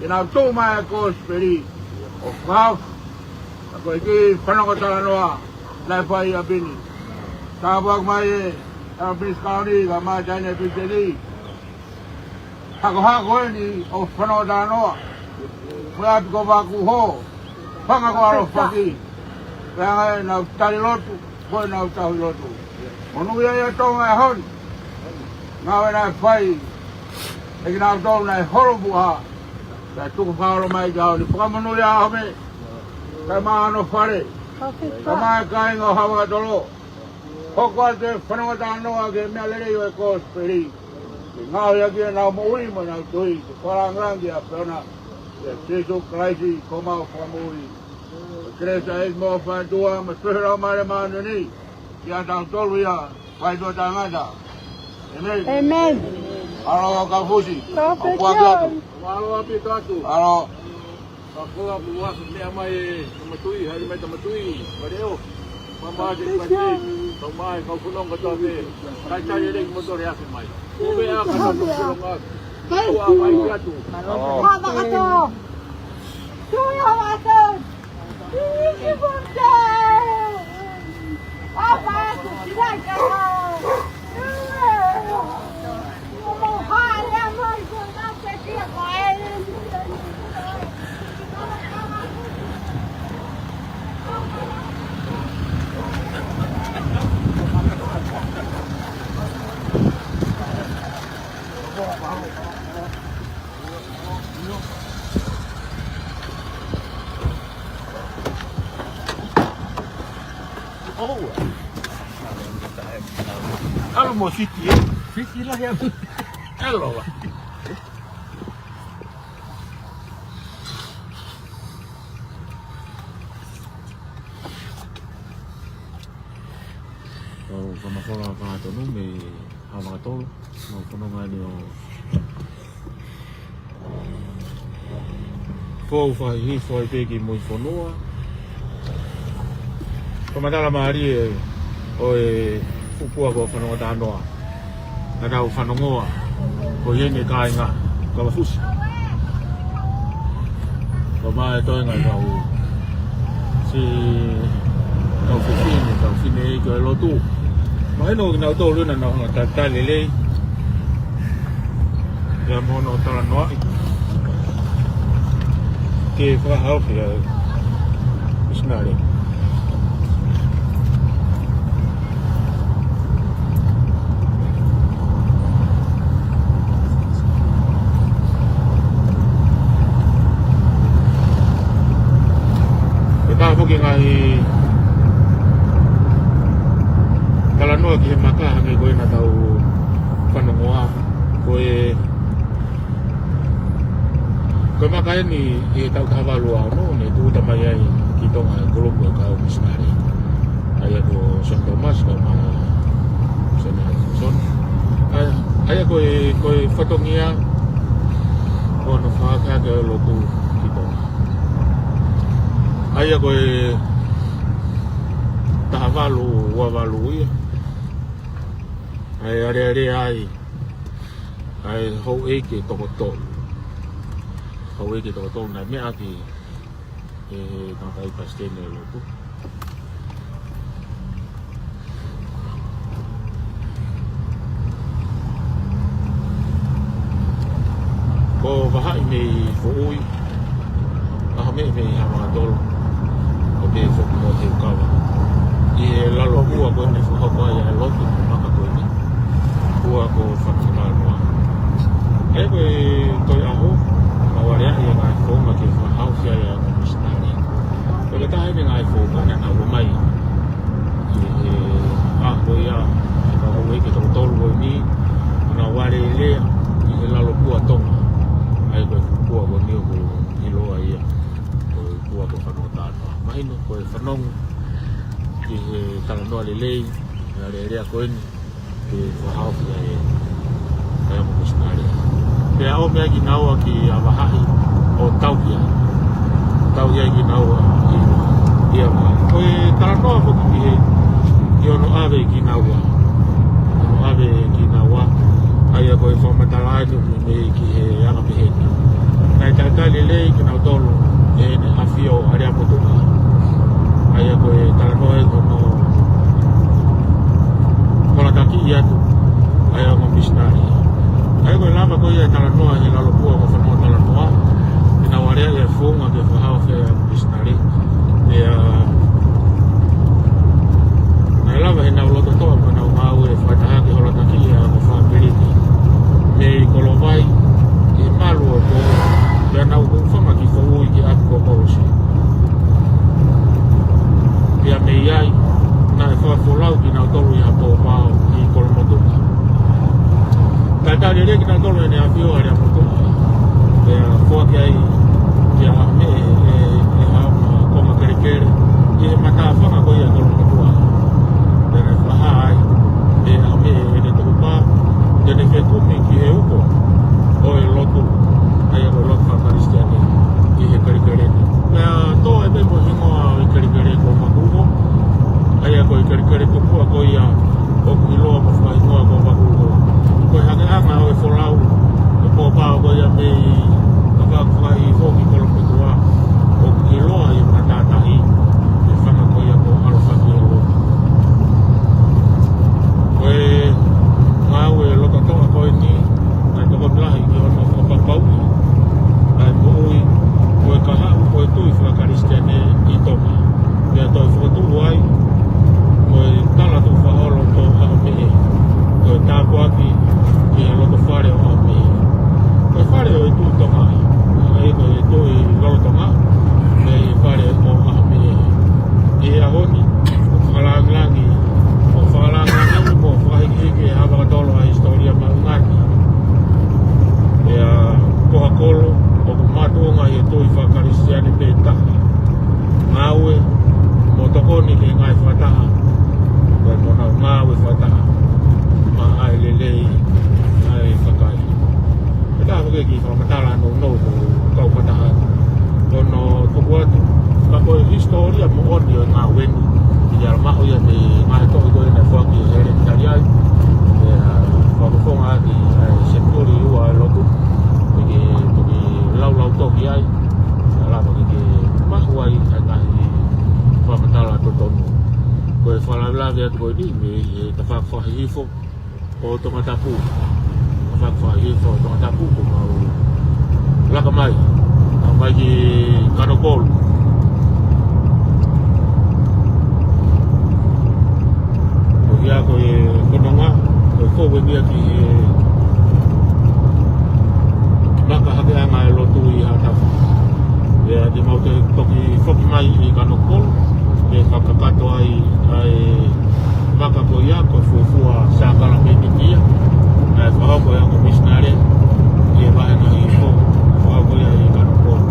ke nau tuʻu mai e Kosipeli ʻo fakahaofi. Ka ko e kiʻi fanongo talanoa naʻe fai ʻi ʻapi ni. Tāpuaki mai e, ʻa e Pisikalauni, kae ʻumaʻā e taʻahine Pisiteni. Hakohako eni ʻo fanongo talanoa. Mo e ʻapi ko Vakuho, fanga ko ʻAlo Faki. Pea ʻi heʻenau tali lotu, mo ʻenau tauhi lotu. Monūʻia ʻa Tonga he ʻaho ni. Ngāue naʻe fai ʻe kinautolu naʻe holo muʻa. Pea tukufakaholo mai ki he ʻaho ni. Fakamonūʻia ʻa ʻAhomeʻe kae ʻumaʻā hono fale. Kae ʻumaʻā e kāinga ʻo Havakatolo. Hoko atu e fanongo talanoa ki he meʻa lelei ʻo e Kosipeli. Ngaohi ʻaki ʻenau moʻui mo ʻenau tui, ke fakalāngilangiʻi ʻa e ʻAfiona, ʻia Sīsū Kalaisi ko homau Fakamoʻui. Ko e kelesi ʻa e ʻEiki mo e ʻofa ʻa e ʻOtua, mo e feohi ʻa e Laumālie Māʻoniʻoni, ʻiate kitautolu ia, fai ʻo taʻengata. ʻĒmeni. ʻĒmeni. ʻAlo kau fusi. Kau fusi. ʻOku ʻoatu atu. ʻAlo ʻaupito atu. ʻAlo. Ka koa mo ua meʻa mai e Tama Tui, hali mai Tama Tui, Maleʻo. Mama ake pati, kau mai, kau fononga kotoa pē. Kai tai ele ki moto le afe mai. Ko meʻa ka tau fononga. Kua mai ki atu. Hava kato. Tui hava kato. ʻAlu mo Fiti, ē? Fiti lahi ʻaupito. ʻAlu. ʻOku ou fakamolemole atu mei Haʻamakatolo, mo fononga ni ʻo fou fakahihifo ai pē ki mui fonua. Ko e matala mālie ʻo e fuʻu kua ko e fanongo talanoa. Naʻa tau fanongoa, ko eni e kāinga, kau fusi. Ko e maʻu e toenga kau si, kau fefine, kau fefine ʻi he lotu. Mahino kinautolu naʻa nau hanga ʻo talitali lelei. Pea mo hono talanoaʻi ke fakahaofi ʻa e misinale. Pea ko e ngaahi talanoa ki he maka hangē ko ē naʻa tau fanongoa, ko e, ko e maka eni ʻi he taʻu taha valu ua ono, ne tūʻuta mai ai ki Tonga e kulupu e kau misinale. ʻA ia ko Saint Thomas, kau mai Saint Hudson. ʻA ia, ʻa ia ko e, ko e fatongia ʻo hono fakahake ʻo e lotu ki Tonga. ʻA ia ko e taha valu ua valu ia. ʻA ia alealea ai ʻa e houʻeiki ʻe toko tolu. Houʻeiki ʻe toko tolu naʻe meʻa ki he tangataʻeiki palesiteni ʻo e lotu. Ko Vahaʻi mei Foʻui, ʻAhomeʻi mei Haʻamakatolo, ʻo pehē foki mo Teukawa. ʻI he lalo kua ko eni ʻoku fakahoko ai ʻa e lotu mo e maka ko eni, kua ko e fanongo talanoa. ʻA ia ko e, ko e ʻaho, naʻa nau aleaʻi e ngaahi founga ke fakahaofi ai ʻa e misinale. Ko e taha eni e ngaahi founga naʻa nau ʻomai ʻi he ʻaho ko ia, ʻa e kau houʻeiki ʻe toko tolu ko eni, naʻa nau alēlea ʻi he lalo kua Tonga. ʻA ia ko e kua ko eni ʻoku ʻiloa ia ko e kua ko e fanongo talanoa. Mahino ko e fanongo ki he talanoa lelei, ʻa e alēlea ko eni, ke fakahaofi ʻa e, ʻa e ongo misinale. Pea ʻomi ai kinaua kia Vahaʻi ʻo tauhi ai. Tauhi ai kinaua ʻi, ʻi ʻAvaha. Ko e talanoa foki ki he, ki hono ʻave kinaua. Hono ʻave kinaua. ʻA ia ko e fakamatala eni mei ki he anga pehē ni. Naʻe talitali lelei kinautolu ʻe heʻene ʻafio ʻa Lehāmotuʻa. ʻA ia ko e talanoa ē ko hono hola taki atu ʻa e ongo misinale. ʻA ia ko e lava ko ia e talanoa ʻi he lalo kua ko e fanongo talanoa. Ke nau aleaʻi e founga ke fakahaofi ʻa e ongo misinale. Pea naʻe lava heʻenau loto toʻa mo ʻenau ngāue fakataha ke hola taki ʻa e ongo fāmili mei Kolovai, ʻi he malu ʻo e pō, pea nau hūfanga ki Foʻui ki ʻapi ko Molosi. Pea mei ai, naʻe fakafolau kinautolu ʻi ha pō vao ʻi Kolomotuʻa. Talitali lelei ʻI ai, ʻi ʻAhomeʻe, ʻe, ʻe haʻu ha konga kelekele ʻi he matāfanga ko ia ʻo Kolomotuʻa. Pea naʻe fakahā ai ʻe ʻAhomeʻe ʻene tukupā, te ne fekumi ki he uko ʻo e lotu, ʻa ia ko e lotu faka-Kalisitiane ʻi he kelekele ni. Pea tō ai pē mo e hingoa ʻo e kelekele ko Makuuko, ʻa ia ko e kelekele tupuʻa ko ia ʻoku ʻiloa mo fakahingoa ko Makuuko. Ko e hakeʻanga ʻo e folau ʻo e pōpao ko ia mei Tafaki Fakahihifo ki Kolomotuʻa, ʻoku ʻiloa ʻi he matātahi ʻi he fanga ko ia ko ʻAlofaki ʻi he lotu. Ko e ngāue lototoʻa ko eni, naʻe tokoni lahi ki hono fakapapauʻi ʻa e moʻui mo e kahaʻu ʻo e tui faka-Kalisitiane ʻi Tonga. Pea toe fokotuʻu ai mo e tala tukufakaholo ʻo ʻAhomeʻe, ko e tāpuaki ki he loto fale ʻo ʻAhomeʻe. Ko e fale ʻo e Tuʻi Tonga, ʻa ia ko e Tuʻi Lolotonga, ʻa e fale ʻo ʻAhomeʻe. ʻI he ʻaho ni, ʻoku fakalāngilangi, ʻoku fakalāngilangi mo fakahikihiki ʻe Haʻavakatolo ʻa e hisitōlia mahuʻinga ni. Pea ko ha kolo ʻoku makatuʻunga ʻi he tui faka-Kalisitiane pē taha. Ngāue mo tokoni ki he ngaahi fakataha, pea mo honau ngāue fakataha maʻa e lelei ʻa e kakai. Pea ʻoku ou kiʻi fakamatala nounou mo kau fakataha atu. Ko hono tuku atu, ka ko e hisitōlia moʻoni ʻo e ngāue ni, ʻi he ʻalu maʻu ia mei he ngaahi tohi ko ē naʻe foaki ʻe Heleni Taliai, ʻe, ʻa, fakafofonga ʻaki ʻa e senituli ua ʻo e lotu, ʻe ke toki laulau tohi ai, ʻe lava ke ke maʻu ai ʻa e ngaahi fakamatala totonu. Ko e fakalavelave atu ko eni mei he Tafaʻaki Fakahihifo ʻo Tongatapu. Tafaʻaki Fakahihifo ʻo Tongatapu, kuo mau laka mai, laka mai ki Kanokolu. Ko ia ko e kononga, ko e fou eni ia ki he maka hakeʻanga ʻo e lotu ʻi Haʻatafu. Pea te mau toe toki foki mai ʻi Kanokolu, ke fakakakato ai ʻa e maka ko ia ko e fuofua sākalamēniti ia, naʻe fakahoko ʻe he ongo misinale ʻi he vāhenga hihifo, fakahoko ia ʻi Kanokolu.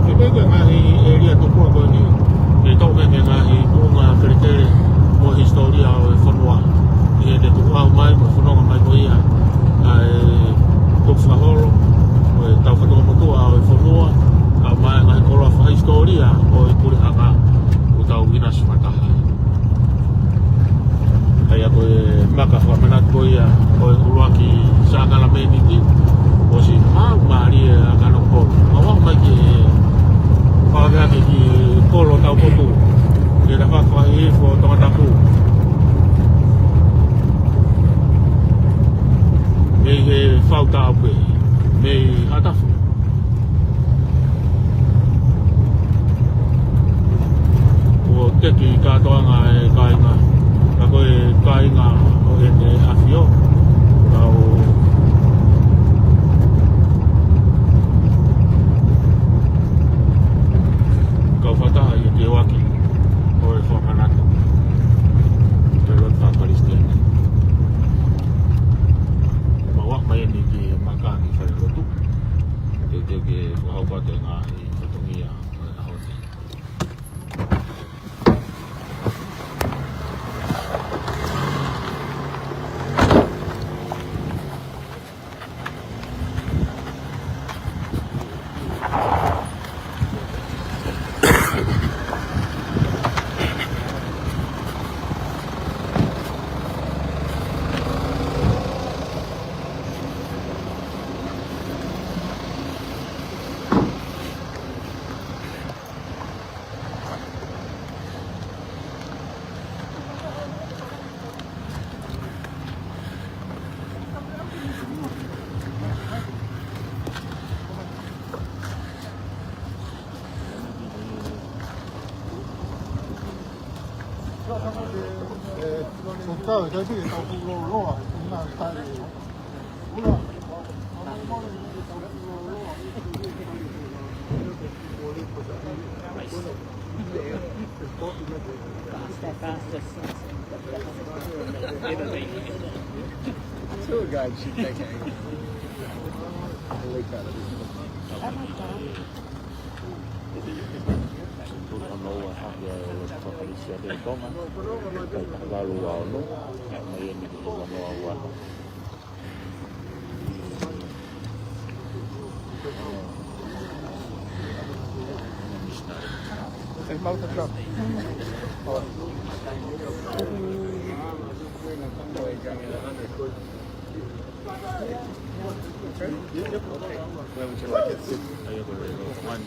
Ke pehē ki he ngaahi ʻēlia tupuʻa ko eni, ke toʻo mei he ngaahi tuʻunga kelekele mo e hisitōlia ʻo e fonua. ʻI heʻene tukuʻau mai mo e fononga mai ko ia ʻa e tukufakaholo mo e tau fatongia motuʻa ʻo e fonua, kae ʻumaʻā e ngaahi koloa fakahisitōlia ʻo e puleʻanga, ʻoku tau ʻinasi fakataha ai. ʻA ia ko e maka fakamanatu ko ia ʻo e ʻuluaki sākalamēniti, ʻosi maʻu mālie ʻa Kanokolu. Mau aʻu mai ke fakahake ki he kolo taupotu, ki he Tafaʻaki Fakahihifo ʻo Tongatapu. Mei he fau tāupe, mei Haʻatafu. Kuo teki kātoanga e kāinga, ka ko e kāinga ʻo ʻEne ʻAfio, kau, kau fakataha ʻi he teuteu ʻaki ʻo e fakamanatu ʻo e lotu faka-Kalisitiane. Mau aʻu mai eni ki he maka ki he falelotu, teuteu ke fakahoko atu e ngaahi fatongia ʻo e ʻaho ni. Tour guide should take a, a look at it. Tuli hono ua hake ʻa e Lotu Faka-Kalisitiane ʻi Tonga, kae taha valu ua ono, naʻe ʻomai eni ki he ua noa ua ono. Hey, mouth the truck. Where would you like it? Are you able to go one?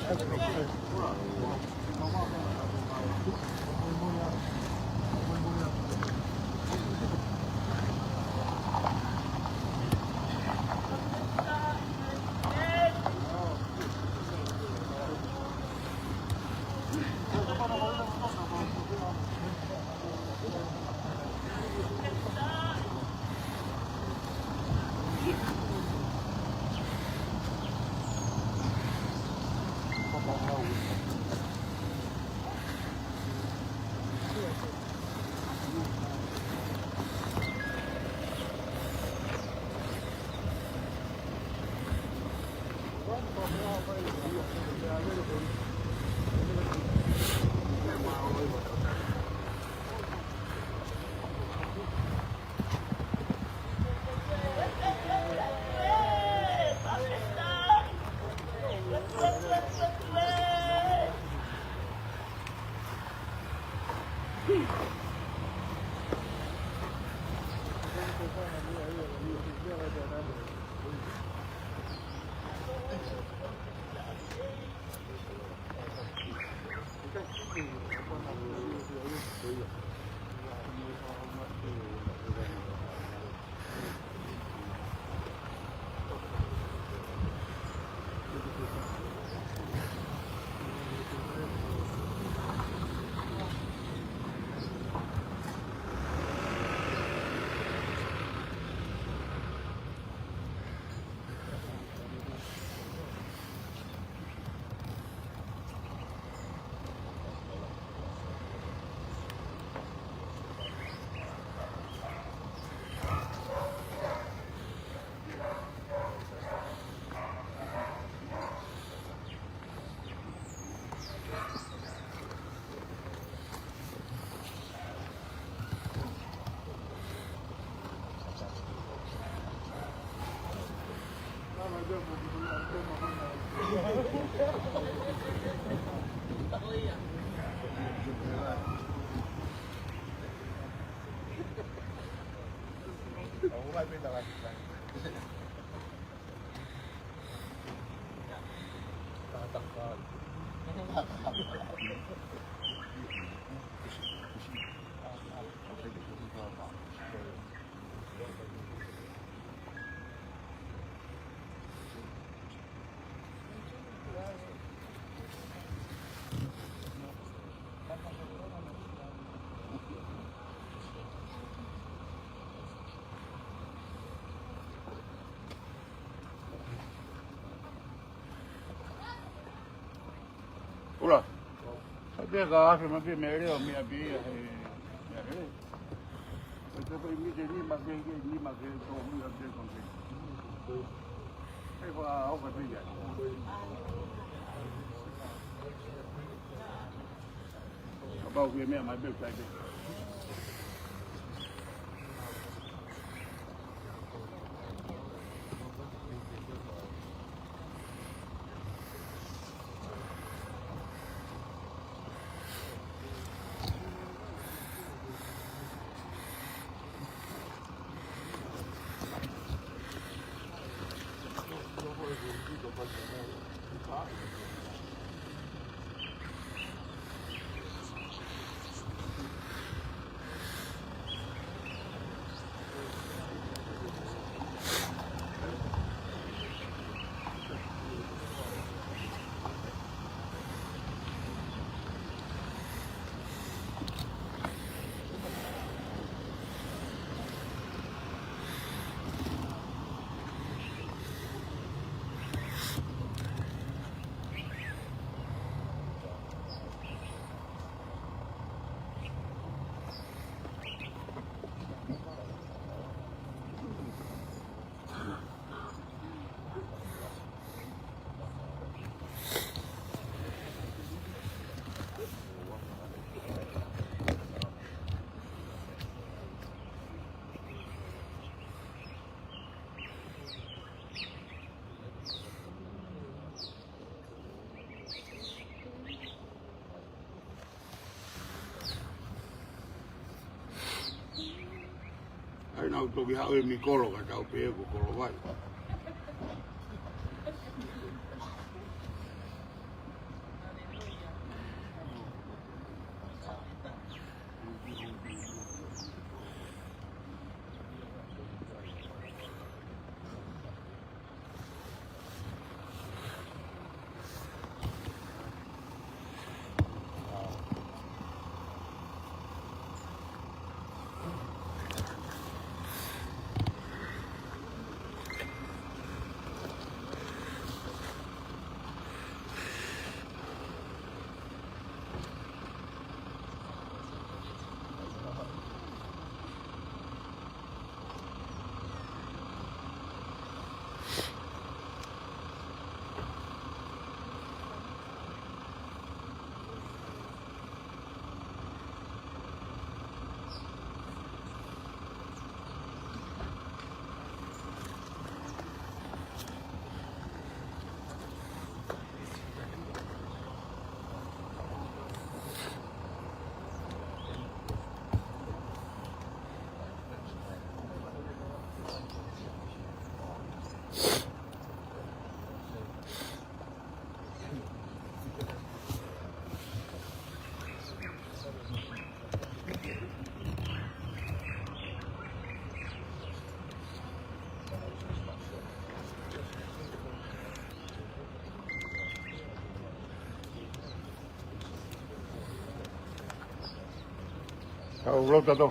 Ula. Sa pia ka afe ma pia mele o mia pia he mele. Ko te ko i mi te ni ma ke ke ni ma ke to mi a ke kon ke. E ko a o ka pia. Kapau ke meʻa mai pē ʻoku sai pē. ʻAi, naʻa ku toki haʻu ʻi Mikolo ka tau pehē ko Kolovai. Tau lotu atu.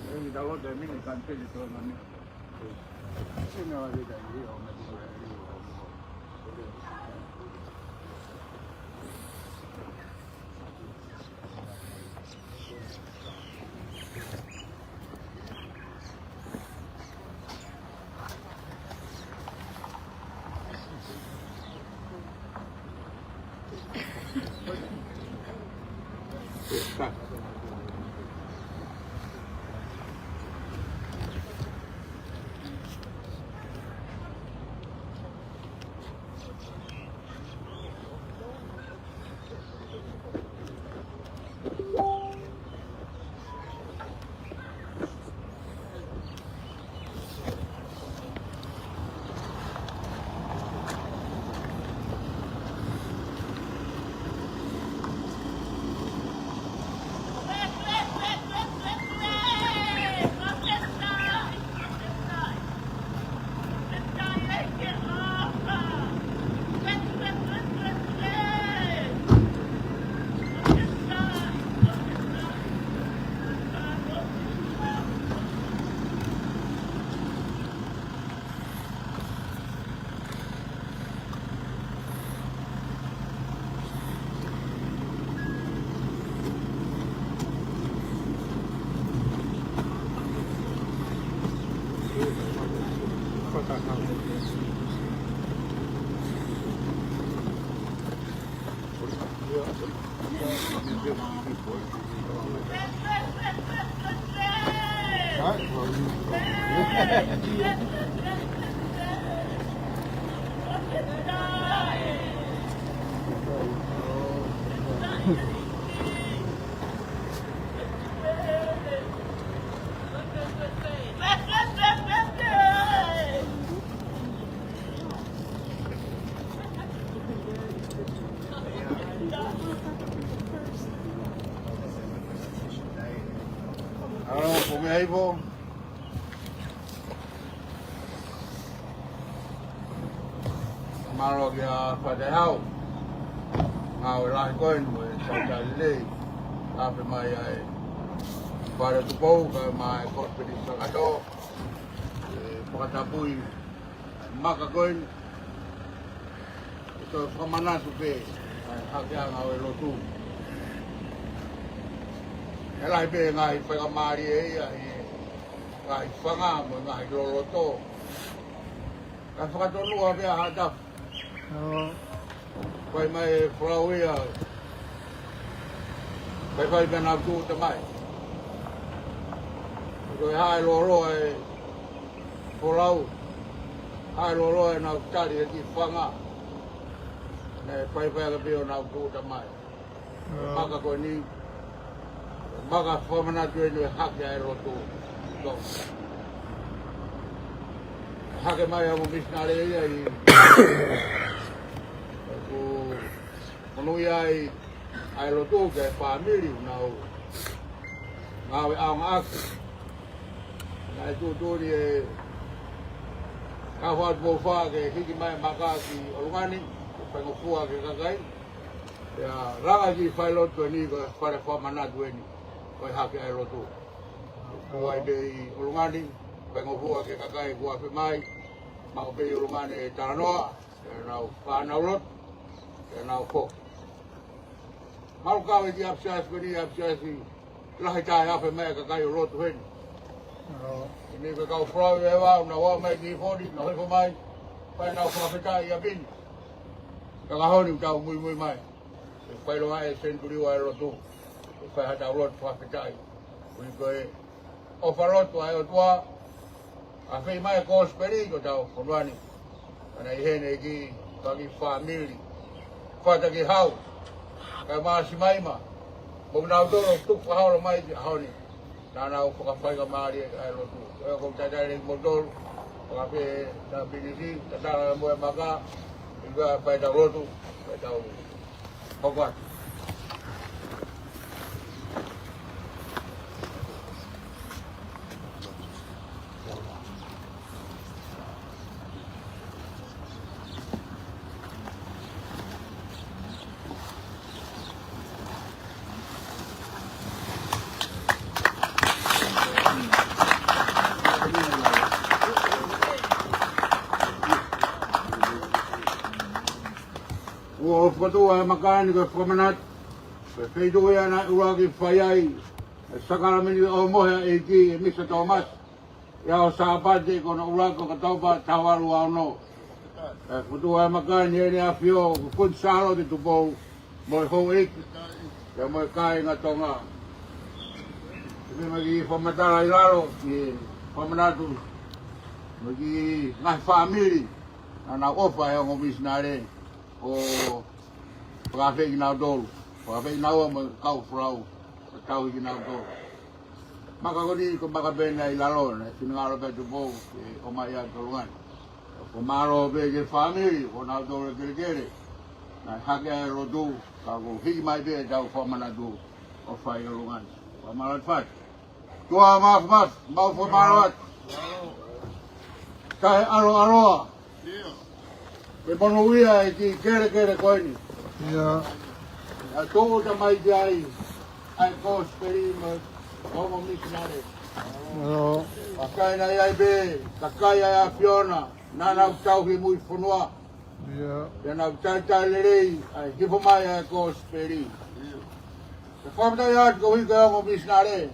Ei, tau lotu e mini kantele tō nani. Sina wa vita i o me tu e i o. Alo, ko mea ipo. Mālō kia Fatehau. Ngāue lahi ko eni mo e tautai lelei. Tapu mai ai Fale Tupou kae ʻumaʻā e Kosipeli Sakato. ʻE fakatapui maka ko eni. ʻE toe fakamanatu pē ʻa e hakeaʻanga ʻo e lotu. ʻE lahi pē ngaahi faingamālie ia ʻi he ngaahi fanga mo e ngaahi loloto. Kae fakatonua pē ʻa Haʻatafu. Fai mai e folau ia. Fai fai pē ʻenau tūʻuta mai. Ko e hāʻeloaloa e folau. Hāʻeloaloa ʻenau tali he kiʻi fanga. Naʻe fai fai ake pē ʻo nau tūʻuta mai. Maka ko eni, maka fakamanatu eni e hake ʻa e lotu. Tō. Hake mai ʻa e ongo misinale ia ʻi, ʻoku monūʻia ai ʻa e lotu ki he fāmili ʻoku nau ngāue ʻaonga ʻaki. Naʻe tuʻutuʻuni ʻe Kaufaʻatupoufā ke hiki mai maka ki ʻolunga ni, ke faingofua ki he kakai. Pea langa e kiʻi failotu ko eni ko e fale fakamanatu eni, ko e hake ʻa e lotu. Kuo ʻi ai pē ʻi ʻolunga ni, faingofua ki he kakai kuo afe mai, maʻu pē ʻi ʻolunga ni e talanoa, ʻenau fānau lotu, ʻenau foki. Mālō kau e kiʻi ʻapisiasi ko eni, ʻapisiasi lahi taha ʻe afe mai e kakai ʻo lotu heni. ʻI he meʻa ko e kau folau ʻe ua, ʻoku nau ō mai ki he foni, nau hifo mai, fai ʻenau fakafetaʻi ʻi ʻapi ni. Ka ko e ʻaho ni ʻoku tau muimui mai. ʻE fai loa e senituli ua e lotu. ʻE fai haʻatau lotu fakafetaʻi. Koeʻuhi ko e ʻofa lotu ʻa e ʻOtua. ʻAfeʻi mai e kosipeli ki hotau fonua ni. Ka naʻe ʻi heni e kiʻi fanga kiʻi fāmili. Fata ki hau. Kae ʻumaʻā Simaima. Mo kinautolu ʻoku tuku fakaholo mai ki he ʻaho ni. Naʻa nau fakafaingamālie ʻa e lotu. ʻOku ou talitali lelei kimoutolu. Fakapē ta pinisi, tatala mo e maka. ʻIkai fai ʻetau lotu. Fai ʻetau hoko atu. ʻOku ou fokotuʻu ʻa e maka ni ko e fakamanatu. Ko e feituʻu ia naʻe ʻuluaki fai ai e sākalamēniti ʻo e ʻohomohe ʻa e ʻEiki ʻe Misa Tōmasi. ʻI he ʻaho Sāpate ko hono ʻuluaki ʻo ʻOkatopa taha valu ua ono. ʻOku ou fokotuʻu ʻa e maka ni ʻi heʻene ʻAfio ko Kuini Sālote Tupou mo e houʻeiki. Pea mo e kāinga Tonga. Pea mo e kiʻi fakamatala ʻi lalo, kiʻi fakamanatu. Mo e kiʻi ngaahi fāmili. Naʻa nau ʻofa he ongo misinale. ʻO fakafeʻi kinautolu. Fakafeʻi kinaua mo e kau folau. ʻO tauhi kinautolu. Maka ko eni ko e maka pē naʻe ʻi lalo, naʻe finangalo pē Tupou ke ʻomai ia ki ʻolunga ni. Ko e mālō pē ki he fāmili, ko nautolu e kelekele. Naʻe hake ʻa e lotu, ka kuo hiki mai pē ʻetau fakamanatu ʻo fai ʻi ʻolunga ni. Fakamālō atu. Tuʻa Mafimafi, mau fakamālō atu. Kae ʻaloʻaloa. Ke monūʻia e kiʻi kelekele ko eni. ʻIo. ʻA e tō tamaiki ai, ʻa e kosipeli mo e ongo misinale. ʻIo. Pea ʻi ai pē, kakai ʻa e ʻAfiona, naʻa nau tauhi mui fonua. ʻIo. Pea nau talitali lelei, ʻa e hifo mai ʻa e kosipeli. Ke fakafetaʻi atu koeʻuhi ko e ongo misinale.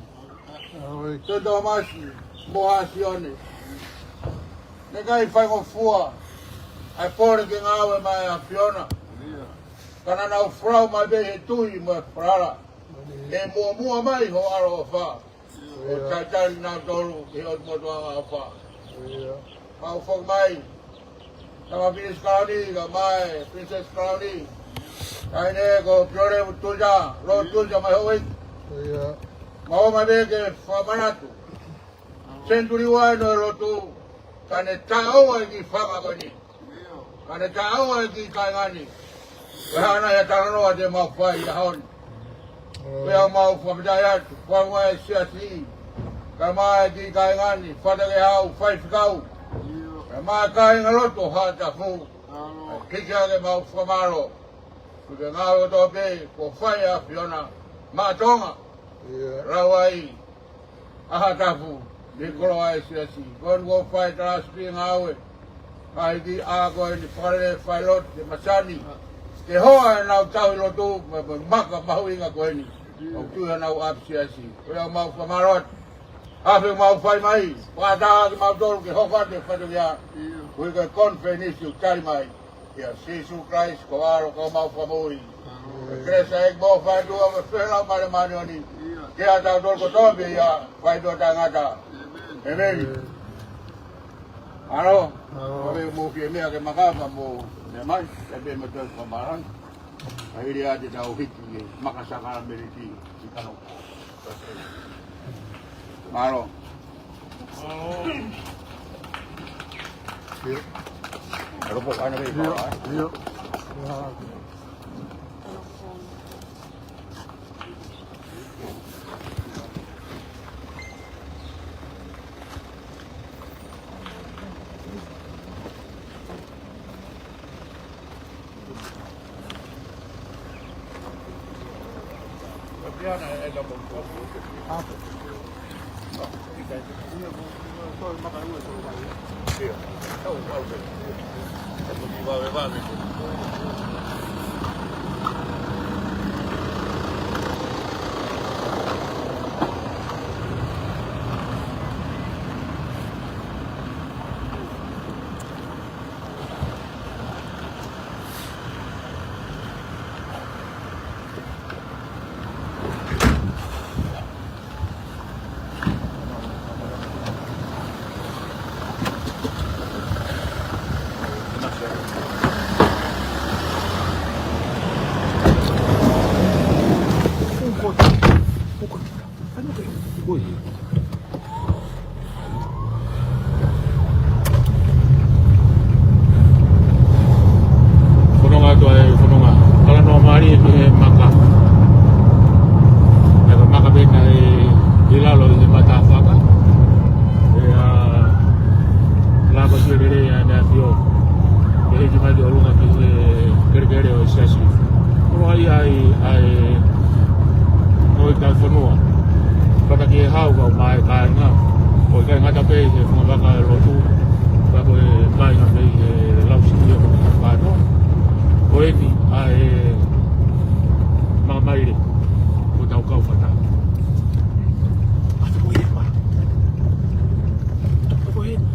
ʻIo. Sione Tōmasi, mo Sione. Naʻe ʻikai faingofua, ʻa e pole ke ngāue mai ʻa e ʻAfiona. ʻIo. Ka naʻa nau folau mai pē he tui mo e falala. ʻIo. ʻE muʻomuʻa mai ho ʻaloʻofa. ʻIo. ʻO talitali nautolu ki he ʻOtu Motu ʻAfa. ʻIo. Mau foki mai. Tama Pilinisi Kalauni, kae ʻumaʻā e Pilinisesi Kalauni. Kae ʻumaʻā ko Pilolevu Tuita, Lord Tuita mo e houʻeiki. ʻIo. Mau ō mai pē ke fakamanatu. Senituli ua eni ʻo e lotu, ka ne taʻoa e kiʻi fanga ko eni. Ka ne taʻoa e kiʻi kāinga ni. Ko e hā nai ha talanoa te mau fai ʻi he ʻaho ni. Ko ia mau fakafetaʻi atu, fanga e siasi. Kae ʻumaʻā e kiʻi kāinga ni, fata ki hau, faifekau. Kae ʻumaʻā e kāingalotu ʻo Haʻatafu. Hiki hake mau fakamālō. Ko e ngāue kotoa pē, kuo fai ʻe he ʻAfiona, maʻa Tonga. ʻIo. Lau ai, ʻa Haʻatafu, ni koloa e siasi. Ko eni kuo fai e talasipi ngāue. Kae ʻi ai ko eni fakalele failotu, ke masani. Ke hoa ʻenau tauhi lotu, mo e, mo e maka mahuʻinga ko eni. ʻIo. ʻOku tuʻu ʻenau ʻapisiasi. Ko ia mau fakamālō atu. Afe mau fai mai, fakataha kimautolu ke hoko atu e fatongia. ʻIo. Koeʻuhi ko e konifelenisi ʻoku tali mai. ʻIa Sīsū Kalaisi, ko e ʻAlo ko homau Fakamoʻui. Ko e kelesi ʻa e ʻEiki mo e ʻofa ʻa e ʻOtua mo e feohi ʻa e Laumālie Māʻoniʻoni, ke ʻiate kitautolu kotoa pē ʻi he faʻahitaʻu taʻengata. ʻĒmeni. ʻAlo, ʻo e mo fie meʻa ke maka pea mo meʻa mai, ke pē mo toe fakamālō. Ka hili ʻa e tau hiki ki he maka sākalamēniti ʻi Kano. Mālō. ʻIo. ʻAlo, pō, ʻana pē, ʻio, ʻio. Fononga atu ʻa e fononga. Talanoa mālie ki he maka. ʻA e maka pē naʻe ʻi lalo ʻi he mata faka. ʻE, ʻa, lava ki he lele ʻa e meʻa fio. ʻE hiki mai ki ʻolunga ki he kelekele ʻo e siasi. Ko ai ai, ai, ʻo e kai fonua. Pata ki he hau kau mai kāinga. ʻO e kai ngata pē he funga vaka e lotu. Pea ko e kāinga pē he lau siki ʻo e kāinga. Ko eni, ʻa e mamaile. Ko tau kau fata. ʻA te ko e ma. ʻA te ko e ma.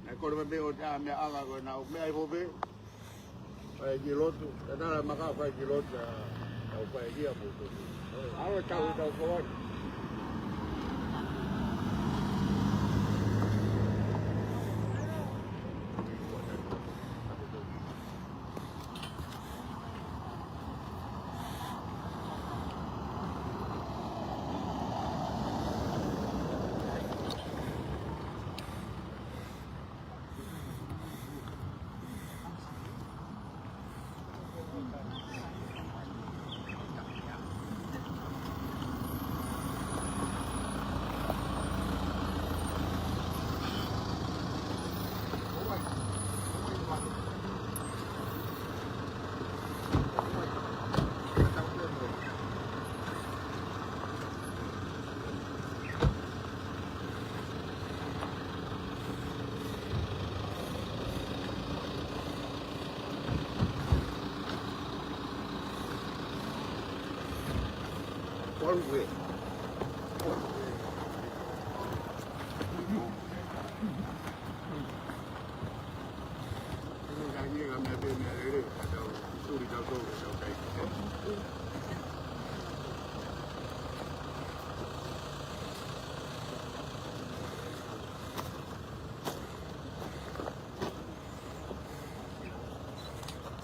Naʻe kole mai pē ʻo te ʻa meʻa ʻanga ko e nau meʻa ʻi Pope. Fai ki lotu, ka tala maka fai ki lotu, ʻa, ʻa fai ki a moto. ʻAlo tau tau kawai.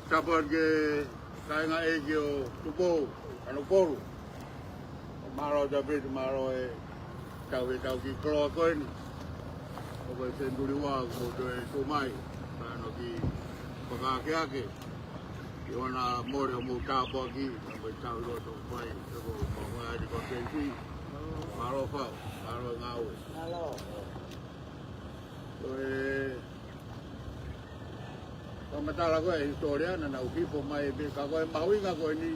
Tapu atu ki he kāinga ʻeiki ʻo Tupou, Kanokolu. Mālō Tavita, mālō e tau he tau ki koloa ko eni. ʻO ko e senituli ua kuo mou toe tuʻu mai. Ka ʻoku ki fakaakeake. ʻI hona mole ʻo mou tāpuaki, ka ko e tau ʻi loto mai, ʻe ko e mou ʻai ko e K P. Mālō fau, mālō ngāue. Mālō. Ko e, ko Fakamatala ko ē ʻa e hisitōlia naʻa nau hifo mai pē, ka ko e mahuʻinga ko eni,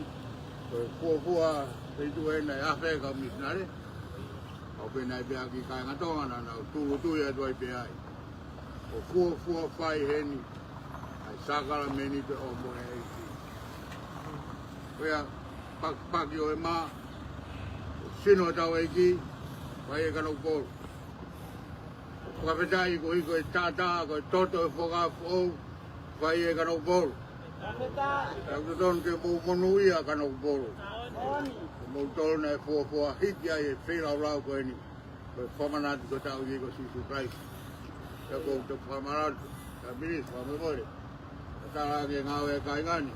ko e fuofua feituʻu ena ʻe afe e kau misinale. ʻOku pehē pē ʻa e kāinga Tonga naʻa nau tūʻulutui atu ai pē ai. ʻOku fuofua fai heni ʻa e sākalamēniti ʻo e ʻEiki. Ko ia, pakipaki ʻo e mā, sino hotau ʻEiki, fai ʻe Kanokupolu. Fakafetaʻi koeʻuhi ko e taʻataʻa, ko e toto ʻo e Fuakava Foʻou, fai ʻe Kanokupolu. Fakafetaʻi. Pea ʻoku totonu ke mou monūʻia Kanokupolu. Ko moutolu naʻe fuofua hiki ai e feilaulau ko eni. Ko e fakamanatu ki hotau ʻEiki ko Sīsū Kalaisi. Pea ʻoku ou toe fakamanatu, ka minisi, fakamolemole. Ka tala ke ngāue e kāinga ni.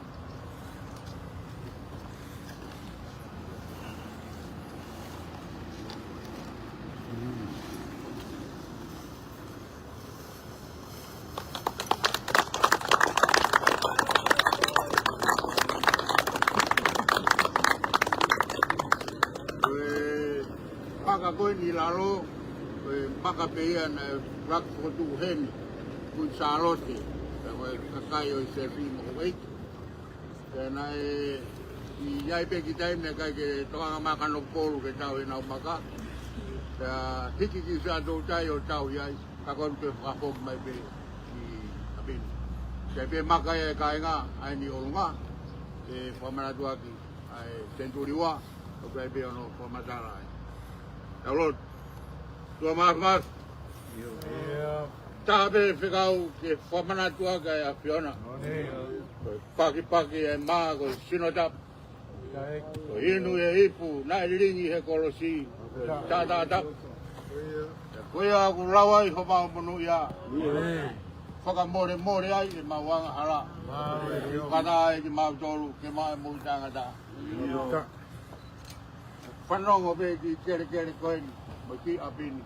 Ko e maka ko eni ʻi lalo, ko e maka pē ia naʻe fokotuʻu heni, Kuini Sālote, pea ko e kakai ʻo e Siasi mo Hawaiʻi. Pea naʻe ʻi ai pē kiʻi taimi naʻe ʻikai ke tokanga mai ʻa Kanokupolu ke tauhi ʻenau maka. Pea hiki ki Siaʻatoutai ʻo tauhi ai, ka ko eni toe fakafoki mai pē ki ʻapi ni. Ko e pē maka ia ʻa e kāinga, ʻa eni ʻolunga, ʻe fakamanatu ʻaki ʻa e senituli ua, ʻoku ʻi ai pē hono fakamatala ai. Tau lotu. ʻOtua Māfimafi. Taha pē fekau ke fakamanatu ʻaki ʻa e ʻAfiona. Ko e pakipaki ʻo e mā, ko e sino tapu. Ko e inu ʻi he ipu naʻe lilingi he kolosi. Taʻataʻa tapu. Ko ia ʻoku lau ai homau monūʻia. Fakamolemole ai ʻemau angahala. Fakafetaʻi kimautolu ke maʻu e moʻui taʻengata. Fanongo pē ki he kelekele ko eni, mo e kiʻi ʻapi ni.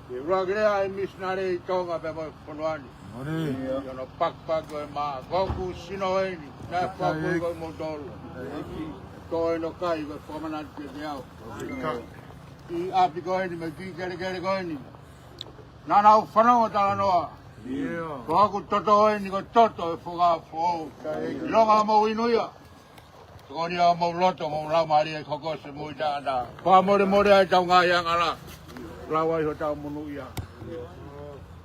Ke ʻuluaki lea ʻa e misinale ʻi Tonga pea mo e fonua ni. ʻI hono pakipaki ʻo e mā, ko hoku sino eni, naʻe fakafou ko moutolu. Tō ʻi hono kai ko e fakamanatu kiate au. ʻI ʻapi ko eni, mo e kiʻi kelekele ko eni. Naʻa nau fanongo talanoa. Ko hoku toto eni, ko e toto ʻo e Fuakava Foʻou. ʻIlonga hoʻomou inu ia. Tokoni ʻa homou loto mo e laumālie ke hoko ʻo moʻui taʻengata. Fakamolemole ai ʻetau ngaahi angahala. Lau ai hotau monūʻia.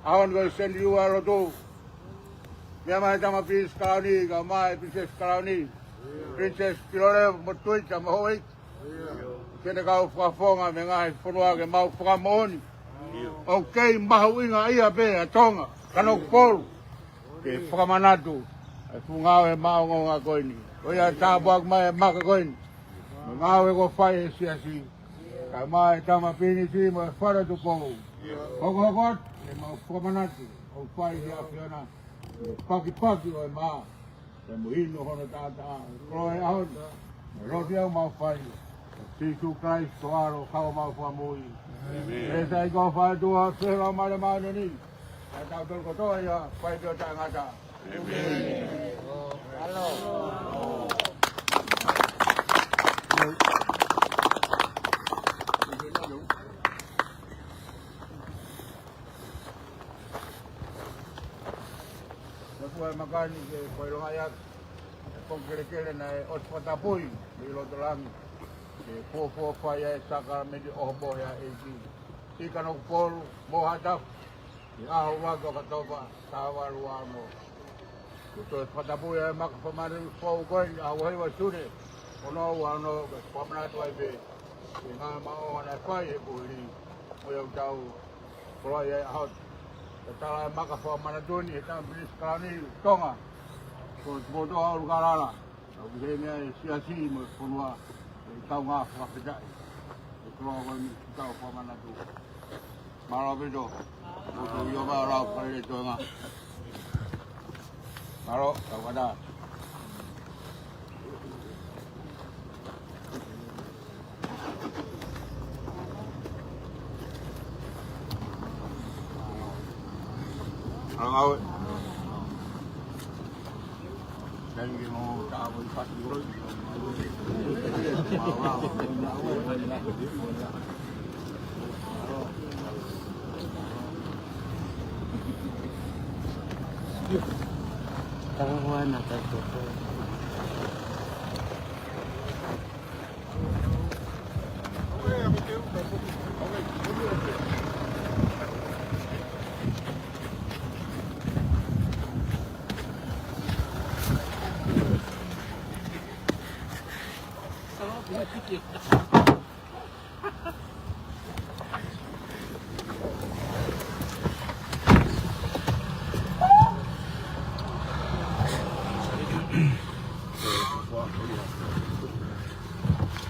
ʻAho ni ko e senituli ua lotu. Meʻa mai e tama Pilinisesi Kalauni, kae ʻumaʻā e Pilinisesi Kalauni. Pilinisesi Filoleva mo Tuita mo Hawaiʻi. Ke ne kau fakafofonga mei he ngaahi fonua ke mau fakamoʻoni. ʻOku kei mahuʻinga ia pē ʻa Tonga, Kanokupolu. Ke fakamanatu ʻa e fuʻu ngāue maʻongoʻonga ko eni. Ko ia tāpuaki mai e maka ko eni. Mo e ngāue kuo fai ʻe he Siasi. Kae ʻumaʻā e tama Pilinisi mo e Fale Tupou. Hokohoko atu, ke mau fakamanatu, ʻoku fai ʻe he ʻAfiona. Ko e pakipaki ʻo e mā. Pea mo e inu hono taʻataʻa, ko e ʻaho ni. Mo e lotu ia ʻoku mau fai. Sīsū Kalaisi ko ho ʻAlo, ko homau Fakamoʻui. ʻĒmeni. Pea sai ko fai tua, fela male mane ni. Ka tau tolu kotoa ia, fai pē ʻo taʻengata. ʻĒmeni. ʻAlo. Ko e fuʻu maka ni ke ko e longa ia, ko e kelekele naʻe ʻosi fakatapui mei loto langi. Ke fuofua fai ai e sākalamēniti ʻohomohe ʻa e ʻEiki. ʻI Kanokupolu, mo Haʻatafu, ʻi he ʻaho ua ʻo ʻOkatopa, taha valu ua ono. Kuo toe fakatapui ʻa e maka fakamanatu foʻou ko eni, ʻaho ua hiva Sune, ono ua ono, ke fakamanatu ai pē. Ke ngāue maʻongoʻonga naʻe fai he kuohili, mo ia ʻoku tau koloaʻia ai ʻaho ni. Ke tala e maka fakamanatu ni, he tama Pilinisi Kalauni ʻo Tonga. Ko Tupotoʻa ʻUlukalala. Ka ʻoku pehē ni ʻa e Siasi mo e fonua, ʻe tau ngā fakafetaʻi. ʻE koloa ko eni ke tau fakamanatu. Mālō ʻaupito. Ko tau ʻio mai ʻo lau fale le toenga. Mālō, tau kata. Tau wana kai toko.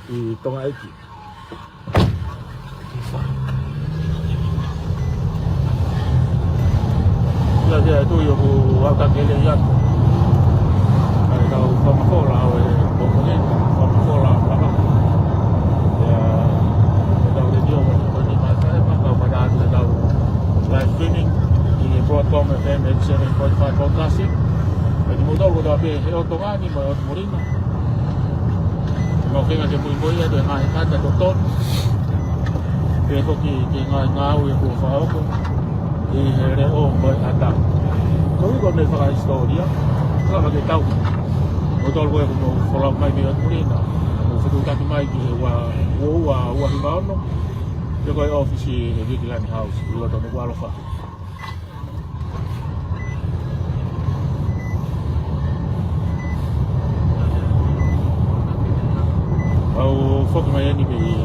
ʻI Tonga ʻEiki. Ia, ia, ʻe tui ʻoku ʻalu takele ia. ʻAi tau fakafola ʻo e pōpō ni, fakafola papa. Ia, ʻe tau letiō, ʻe tau ni mai fare, ma kau mai atu ʻe tau live streaming ʻi he Broadcom F M eighty-seven point five broadcasting. ʻE ni mou tau ko tau pē he ʻo Tonga ni, mo e ʻo Tonga ni. Mau feinga ke muimui atu e ngaahi kata totonu. Pea ko e kiʻi ngaahi ngāue kuo fai ʻoku ʻi he leʻo mo e ʻata. Ko e ʻuhinga ʻo e fakahisitōlia, ka ke tau. Mou tau ko e kuo mou folau mai mei ʻOtu Moʻunga. Mou fetuʻutaki mai ki he ua, ua, ua, ua hiva ono. Pea ko e ʻōfisi he Vigilant House, ʻi loto Nukuʻalofa. ʻOku foki mai eni mei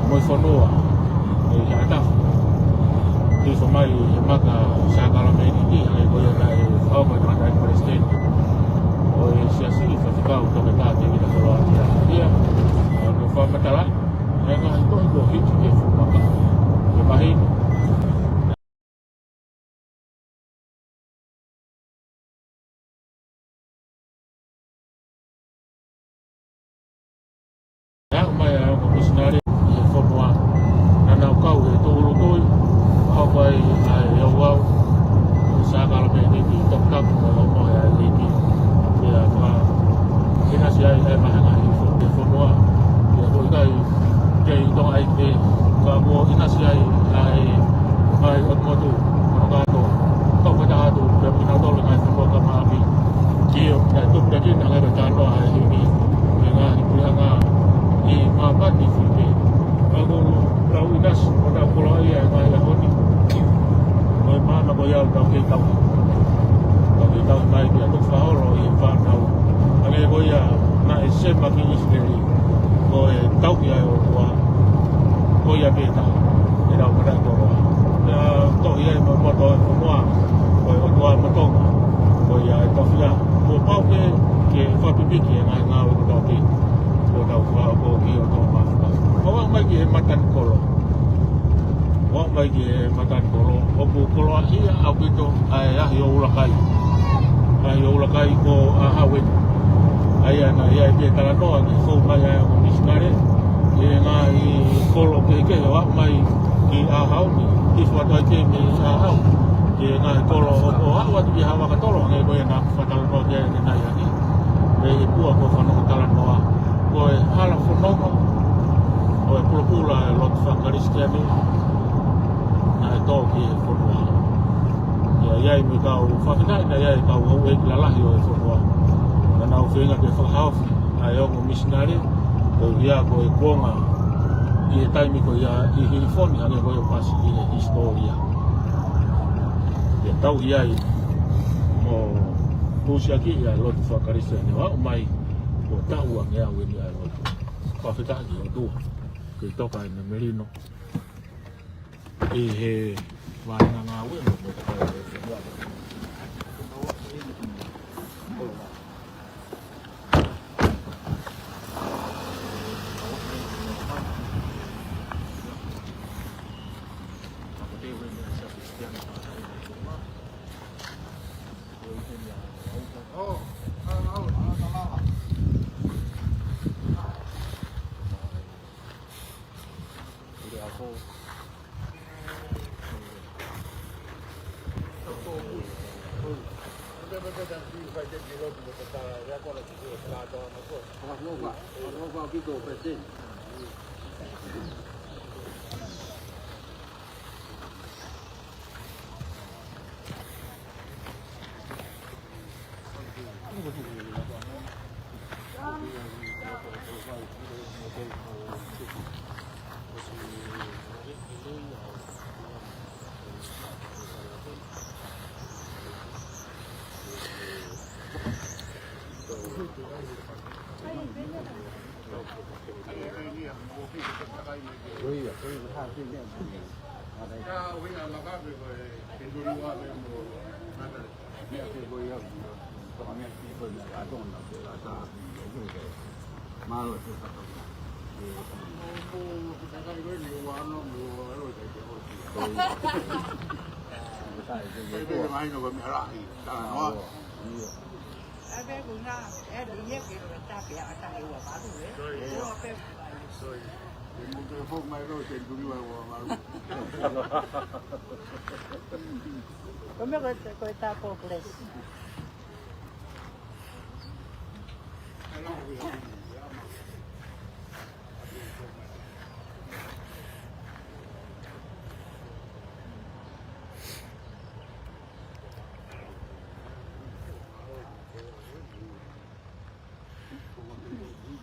Moʻofonua, mei Haʻatafu. Hifo mai he maka sākalamēniti, hangē ko ia naʻe fakaʻamu ʻe he tangataʻeiki palesiteni ʻo e Siasi, Faifekau Toketā Tēvita Koloaʻia. Ia, ʻoku fakamatala, ʻa e ngaahi tohi kuo hiki ki he fuʻu maka. Ke mahino. Naʻe aʻu mai ʻa e ongo misinale ʻi he fonua. Naʻa nau kau he tūʻulutui, ʻa ia ko e ouau, sākalamēniti, tokotoko, mo e ʻomo ʻa e ʻEiki. Pea fakaʻinasi ai ʻa e vāhenga ʻi he fonua. Pea ko e kai kei Tonga ʻEiki, ka kuo ʻinasi ai ʻa e ngaahi ʻotu motu, hono kātoa. Tau ka taha atu, pea mo kinautolu ngaahi fonua ka maʻapi. Ki o, ka tupu leki na ngere tānoa ʻa e himi, e ngaahi puleʻanga ʻi māmani Filipe. Ka kuo lau ʻinasi, ʻo tau koloa ia e ngaahi ʻaho ni. Ko e mana ko ia ʻoku tau kei tau. Tau kei tau mai ki a tau fakaholo ʻi he fānau. Hangē ko ia naʻe sema ki ʻIsileli. Ko e tauhi ʻa e ʻOtua, ko ia pē taha, ʻe lau mata koloa. Pea tohi ai mo moto e fonua, ko e ʻOtua mo Tonga, ko ia e tofiʻa. Kuo pau ke, ke fakapipiki e ngaahi ngāue kotoa pē, kuo tau fakaʻofoʻofa ki ʻOtua mafuta. Ko e aʻu mai ki he matanikolo. Aʻu mai ki he matanikolo, ʻoku koloaʻia ʻaupito ʻa e ʻaho ʻo ʻUlakai. ʻAho ʻo ʻUlakai ko ʻAhau eni. ʻA ia naʻe ʻi ai pē talanoa ki he fou mai ʻa e ongo misinale, ʻi he ngaahi kolo kehekehe ʻo aʻu mai ki ʻAhau ni, hifo atu ai pē mei ʻAhau ki he ngaahi kolo ʻo, ʻo aʻu atu ki Haʻavakatolo, hangē ko ia naʻa ku fakatalanoa ki ai ʻanenai ange. Mei he pua ko e fanongo talanoa, ko e hala fononga ʻo e pulopula e lotu fakakalisitiane naʻe tō ki he fonua. ʻA ia ʻi ai mo e kau fafine, ʻa ia e kau houʻeiki lalahi ʻo e fonua. Naʻa nau feinga ke fakahaofi ʻa e ongo misinale, ko ia ko e kuonga ʻi he taimi ko ia ʻi Hilifoni, hangē ko ia ʻoku ʻasi ʻi he hisitōlia. ʻE tau ʻi ai mo tuʻusiʻaki ʻa e lotu fakakalisitiane ʻo aʻu mai, ko e taʻu ʻe ngeau eni ʻa e lotu. Fakafetaʻi ki he ʻOtua, ke toka ʻene melino ʻi he vāhenga ngāue mo e motuʻa ʻo e fonua. Ko e meʻa ko e, ko e tāpō, please.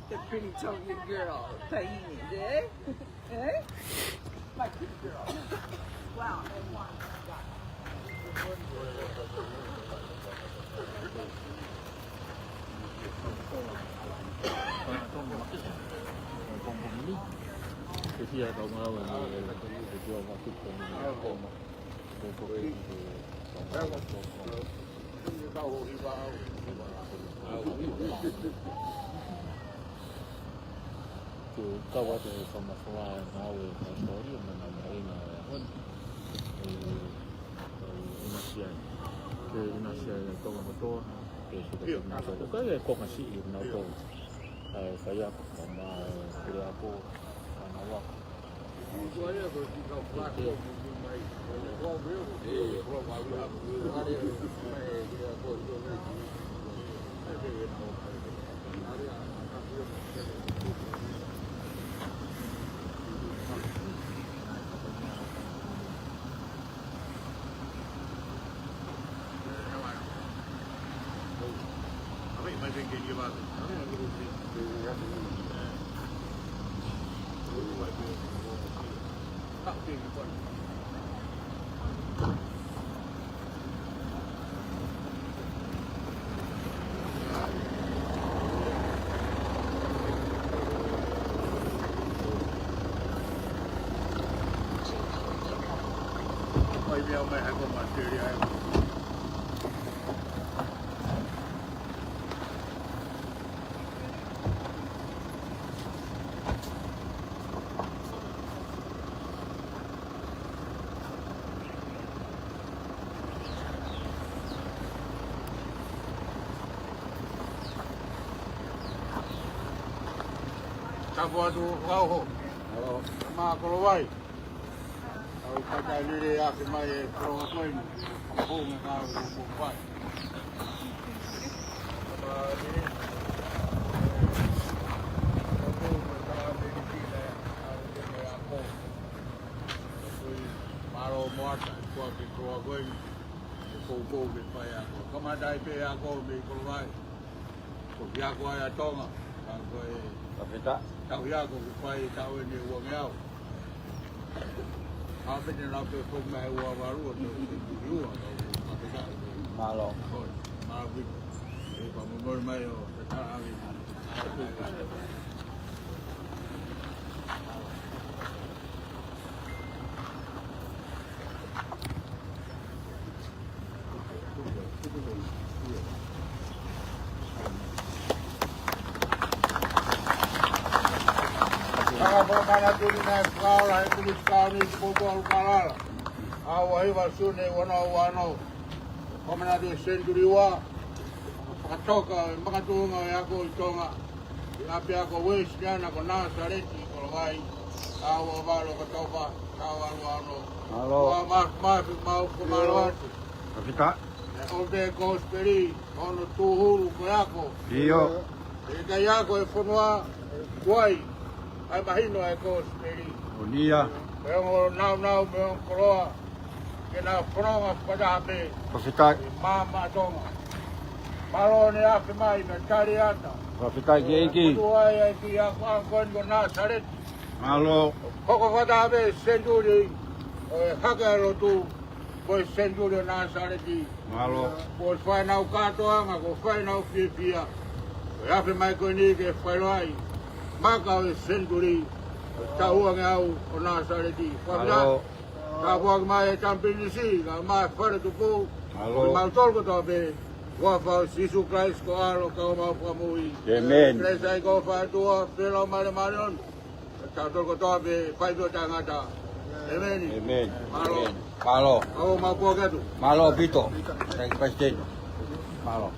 The pretty Tongan girl, Taini, eh? Eh? My pretty girl. Wow, and one. Ke kau atu e fakamatala ʻa e ngāue ʻa e hisitōlia mo e ngaahi meʻa ʻi he ʻaho ni. ʻE, ʻe ʻinasi ai. Ke ʻinasi ai e Tonga kotoa, ke sio ki he meʻa kotoa. Ko e konga siʻi ʻo kinautolu. ʻA e faiako, mo e puleako, ʻa e ngāue. Tapu atu, Kauho. Mālō. Mā Kolovai. Au kakai lele ake mai e koloa ko eni. Hou me ka au ko pai. Mālō Moata, kua ke koloa ko eni. Ko, ko ke fai ako. Kamata ai pē ako mei Kolovai. Ko e ako ai ʻa Tonga. Ka ko e Ka feta. Tau ia ko e fai tau eni uangeau. Ka feta na pe ko mai ua valu o te ua. Ka feta. Mālō. Ko, mālō. E pa mo mai o te tara ave. Ka ko mana tuli na e fakaola e kumi fakaola ni ko ko kalala. ʻA ua hiva sune ua noa ua noa. Ko mana tuli senituli ua. Fakatoka e makatuʻunga e ako ʻi Tonga. ʻI ʻapiako Uēsiliana ko Nāsaleti Kolovai, ʻa ua valu Okatopa, taha valu ono. Mālō. Ua mafi mafi mau ko mālō atu. Ka feta. ʻE ʻomi e kosipeli, hono tūhulu ko e ako. ʻIo. ʻE ʻikai ako e fonua, kuo ʻai, ʻai mahino e kosipeli. ʻOku ʻi ai. Mo e ongo naunau, mo e ongo koloa, ke nau fononga fakataha pē. Ka feta. ʻI māmani Tonga. Mālō ne afe mai mei Taliata. Fakafetaʻi ki he ʻEiki. Kuo tuʻu ai ʻa e kiʻi akoʻanga ko eni ko Nāsaleti. Mālō. Hoko fakataha pē senituli ʻo e hake ʻa e lotu, ko e senituli ʻo Nāsaleti. Mālō. Ko e fai ʻenau kātoanga, ko e fai ʻenau fiefia. Ko e afe mai ko eni ke fai ai maka ʻo e senituli, ko e taʻu uangeau ʻo Nāsaleti. Fakafetaʻi. Mālō. Tāpuaki mai e tama pilinisi, kae ʻumaʻā e fale tupu. Mālō. Ko kimautolu kotoa pē, huafa ʻo Sīsū Kalaisi ko e ʻAlo ka ko homau Fakamoʻui. ʻĒmeni. Kelesi ʻa e ʻOtua, feʻiloaki mo e māʻoniʻoni, ʻiate kitautolu kotoa pē, fai pē ʻo taʻengata. ʻĒmeni. ʻĒmeni. Mālō. ʻĒmeni. Mālō. Ka ʻoku mau pō atu. Mālō ʻaupito. Thank you, Palesiteni. Mālō.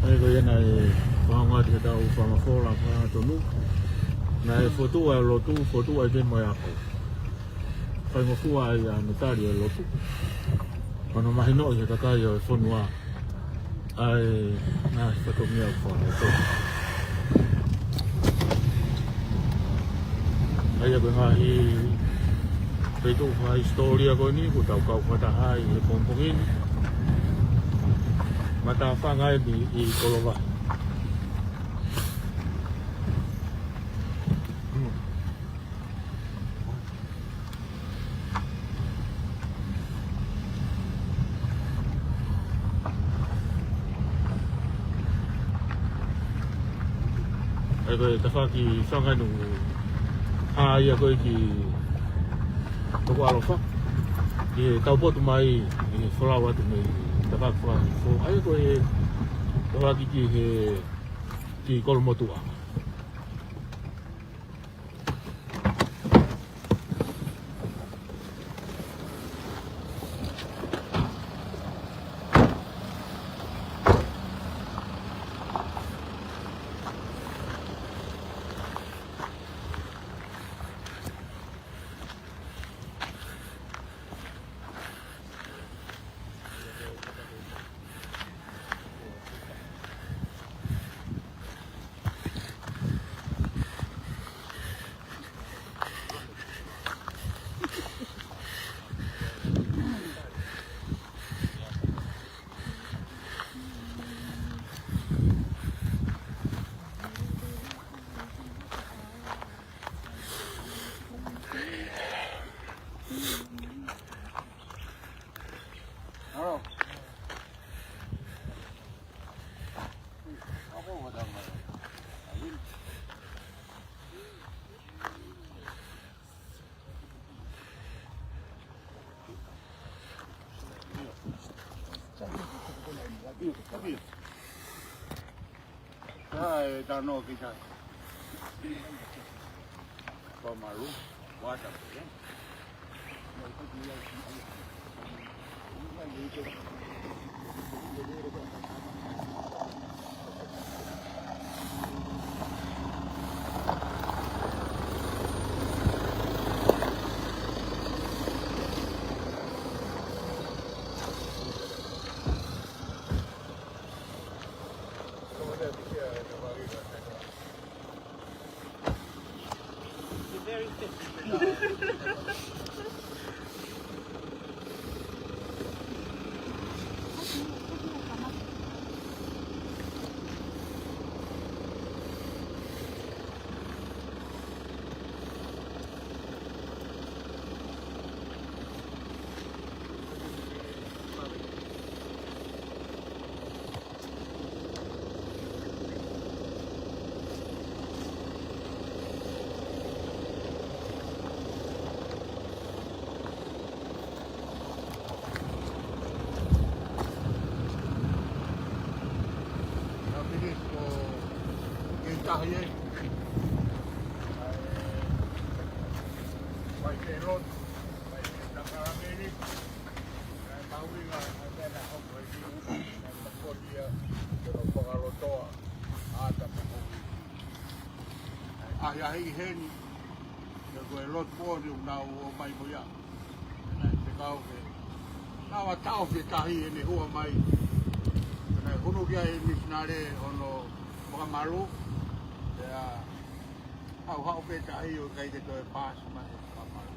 ʻA ia ko ia naʻe fakaongo atu ke tau fakamafola fakatonu. Naʻe fokotuʻu ʻa e lotu, fokotuʻu ʻa e temi ʻo e ako. Faingofua ai ʻa e tali ʻo e lotu. Hono mahinoʻi ʻe he kakai ʻo e fonua ʻa e ngaahi fatongia ʻoku fakahoko. ʻA ia ko e ngaahi feituʻu fakahisitōlia ko eni, kuo tau kau fakataha ai he pongipongi ni. Matāfanga eni ʻi Kolovai. ʻA ia ko e tafaʻaki fanga ʻoku hā ia ko ē ki Nukuʻalofa. ʻI he taupotu mai, ʻi he folau atu mei he tafaʻaki fanga ʻoku hā ia ko e tafaʻaki ki he, ki Kolomotuʻa. Ai, tano ki tai. Pamalu, wata, ya. ʻAhiʻahi heni, ʻa ia ko e lotu pō ni ʻoku nau ō mai mo ia. Naʻe fekau ke nau ʻatā ʻo fetahi ʻene hua mai. Naʻe hunu ki ai e misinale hono fakamalu. Pea haʻu haʻu fetahi ʻo ʻikai ke toe paasi mai e fakamalu.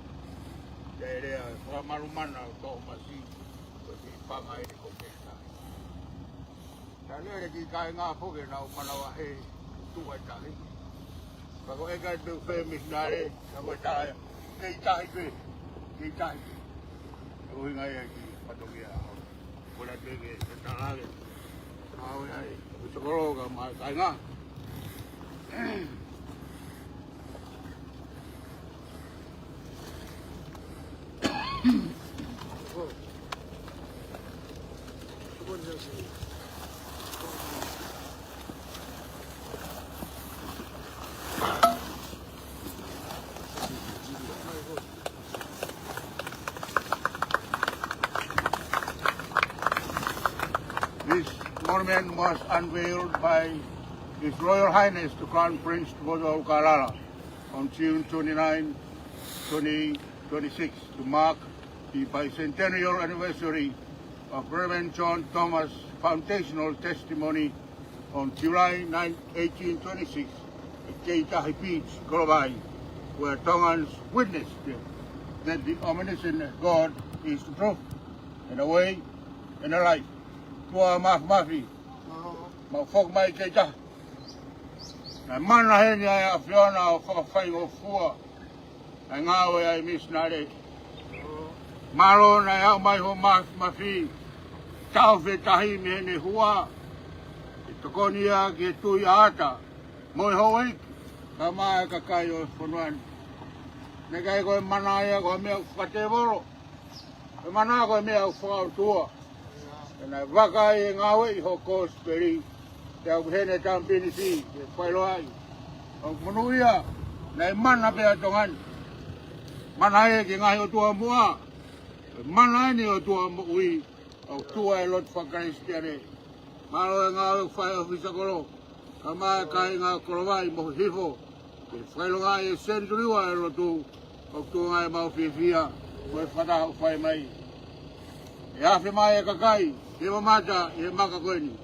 Pea lea e fakamalu mana ʻo Tōmasi, ko e kiʻi panga ʻeni ko e fetahi. Naʻe lele ki he kāinga foki ke nau manavahē tuʻa e tahi. Ka ko e ʻikai te u fai misinale, ka ko e taha ia. Kei tahi pē, kei tahi pē. Ko e ʻuhinga ia ki he fatongia ʻo e. Ko e la pē ke, ke tala ke. Ka ʻoku ʻi ai, ko e sokolo ka mai kāinga. This monument was unveiled by His Royal Highness the Crown Prince Tupoutoʻa ʻUlukalala on June twenty-ninth, twenty twenty-six, to mark the bicentennial anniversary of Reverend John Thomas' foundational testimony on July ninth, eighteen twenty-six, at Keitahi Beach, Kolovai, where Tongans witnessed that the omniscient God is the truth, and the way, and the life. Tuʻa Mafimafi, mau foki mai Keitahi. Naʻe mana heni ʻa e ʻAfiona ʻo fakafaingofua ʻa e ngāue ʻa e misinale. Mālō naʻe aʻu mai ho Mafimafi, tau fetahi mei heʻene hua, ʻe tokoni ia ki he tui ʻa ʻAta mo e houʻeiki, kae ʻumaʻā e kakai ʻo e fonua ni. Naʻe ʻikai ko e mana ia ko ha meʻa fakatēvolo. Ko e mana ko e meʻa ʻoku fakaʻotua. Pea naʻe vaka ai e ngāue ʻi hoʻo kosipeli. Pea ʻoku ʻi heni e tama pinisi ke fakaʻiloa ai. ʻOku monūʻia, naʻe mana pē ʻa Tonga ni. Mana ia ki he ngaahi ʻotua muʻa. Ko e mana eni ʻo e ʻOtua moʻui. ʻOku tuʻu ai e lotu fakakalisitiane. Mālō e ngāue ʻoku fai ʻe he ʻōfisa kolo, kae ʻumaʻā e kāinga Kolovai mo Hihifo, ke fakaʻilongaʻi e senituli ua ʻo e lotu, ʻoku tuʻunga ai ʻemau fiefia mo e fakataha ʻoku fai mai. ʻE afe mai e kakai ke mamata ʻi he maka ko eni.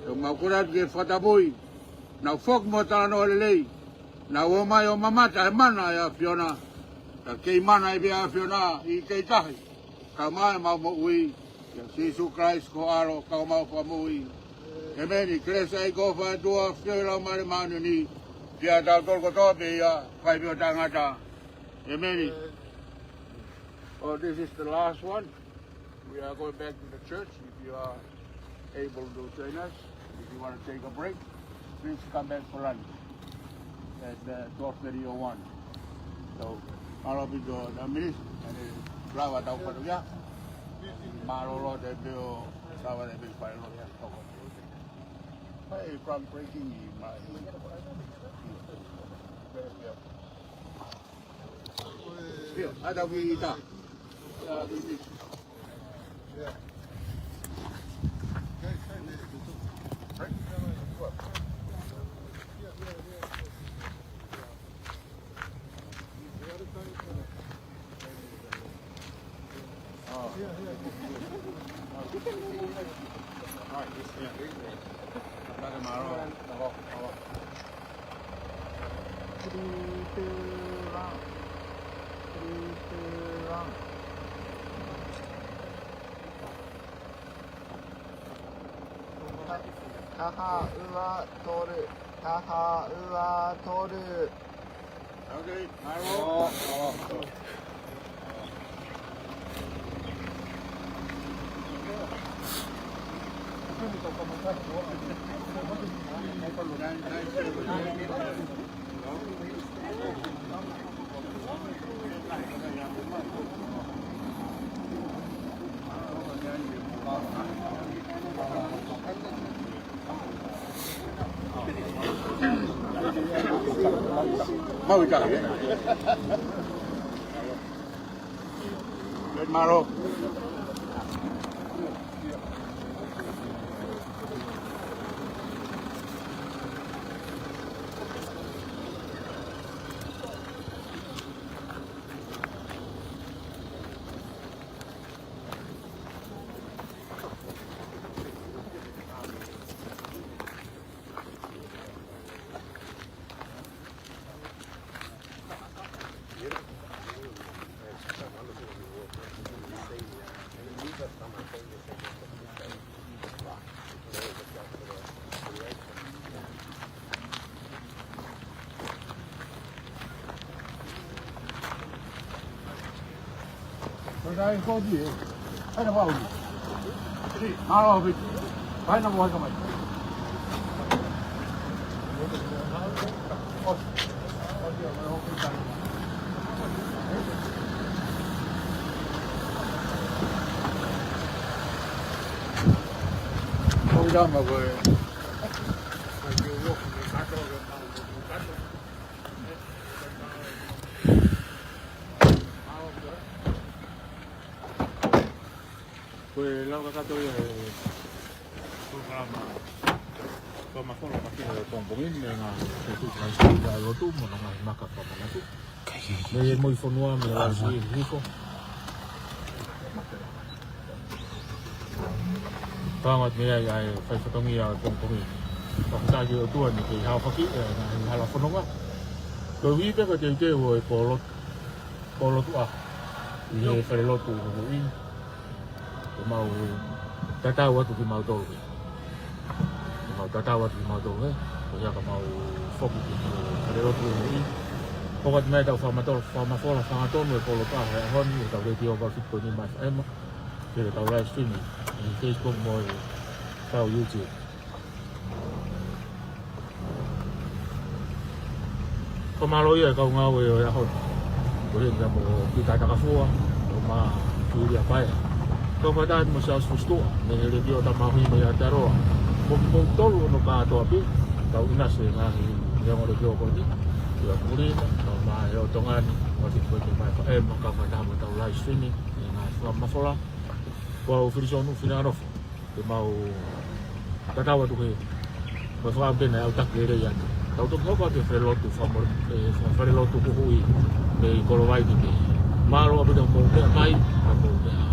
ʻOku mau kole atu ke fakatapui, nau foki mo e talanoa lelei, nau ō mai ʻo mamata he mana ʻa e ʻAfiona. Ka kei mana ai pē ʻa e ʻAfiona ʻi Keitahi, kae ʻumaʻā ʻemau moʻui. ʻIa Sīsū Kalaisi ko ho ʻAlo, ka ko homau Fakamoʻui. ʻEmeni. Kelesi ʻa e ʻEiki ko e ʻOtua, feohi ʻa e Laumālie Māʻoniʻoni, ʻiate kitautolu kotoa pē ia, fai pē ʻo taʻengata. ʻEmeni. Oh, this is the last one. We are going back to the church. If you are able to join us, if you want to take a break, please come back for lunch at, uh, twelve thirty or one. So, mālō ʻaupito, the minister, and, uh, lava tau fatongia. Mālō ʻaupito, lava te pio, lava te pio, fatongia. Hey, from breaking in, my, very careful. Pio, ʻata ki ta. Taha ua tolu. Taha ua tolu. Okay, mālō. Mau ʻi ka, ē? Mālō. Ko e lau kakato ia e polokalama fakamafola makehe ʻo e pongipongi ni, meʻa ngaahi fetuʻu ngaahi sikuita ʻa e lotu mo e ngaahi maka fakamanatu. Mei he moʻui fonua, mei he lau sui hiko. Tau ʻoatu mei ai ʻa e fai fatongia ʻo e pongipongi. Fakafetaʻi ki he ʻOtua ni ke haofaki e ngaahi hala fononga. Ko e ʻuhi pē ko e teuteu ʻo e pōlotu, pōlotu ʻa ʻi he falelotu ʻi Huhuʻi. Ke mau tatau atu kimautolu. Ke mau tatau atu kimautolu, ē. Ko ia ka mau foki ki he falelotu ʻi Huhuʻi. Hoko atu mei ai ʻetau fakamafola, fakamafola hangatonu e pōlotu ʻa e ʻaho ni, ʻetau letiō valu fitu poini nima F M. Pea ʻoku tau live stream ʻi he Facebook mo ʻetau YouTube. Fakamālō ia e kau ngāue ʻo e ʻaho ni. Ko e heni ka mo Pita Takafua, mo ma Tulia Paea. Kau fakataha mo Siaosi Fusituʻa, mei he Letiō Tamauhi mei Aotearoa. Mo kimoutolu hono kātoa pē, kau ʻinasi he ngaahi leʻo letiō ko eni. Pea puli na, kau mai ʻo Tonga ni, mo fitu poini nima F M, kau fakataha mo ʻetau live stream, ʻi he ngaahi fakamafola. Ko au Filisonu Fineʻanofo. Ke mau tatau atu he, mo e fakaʻamu pē naʻe ʻautaki lelei atu. Tau toki hoko atu he falelotu, famo-, e, falelotu Huhuʻi, mei Kolovai ki he. Mālō ʻaupito hoʻomou meʻa mai, hoʻomou meʻa.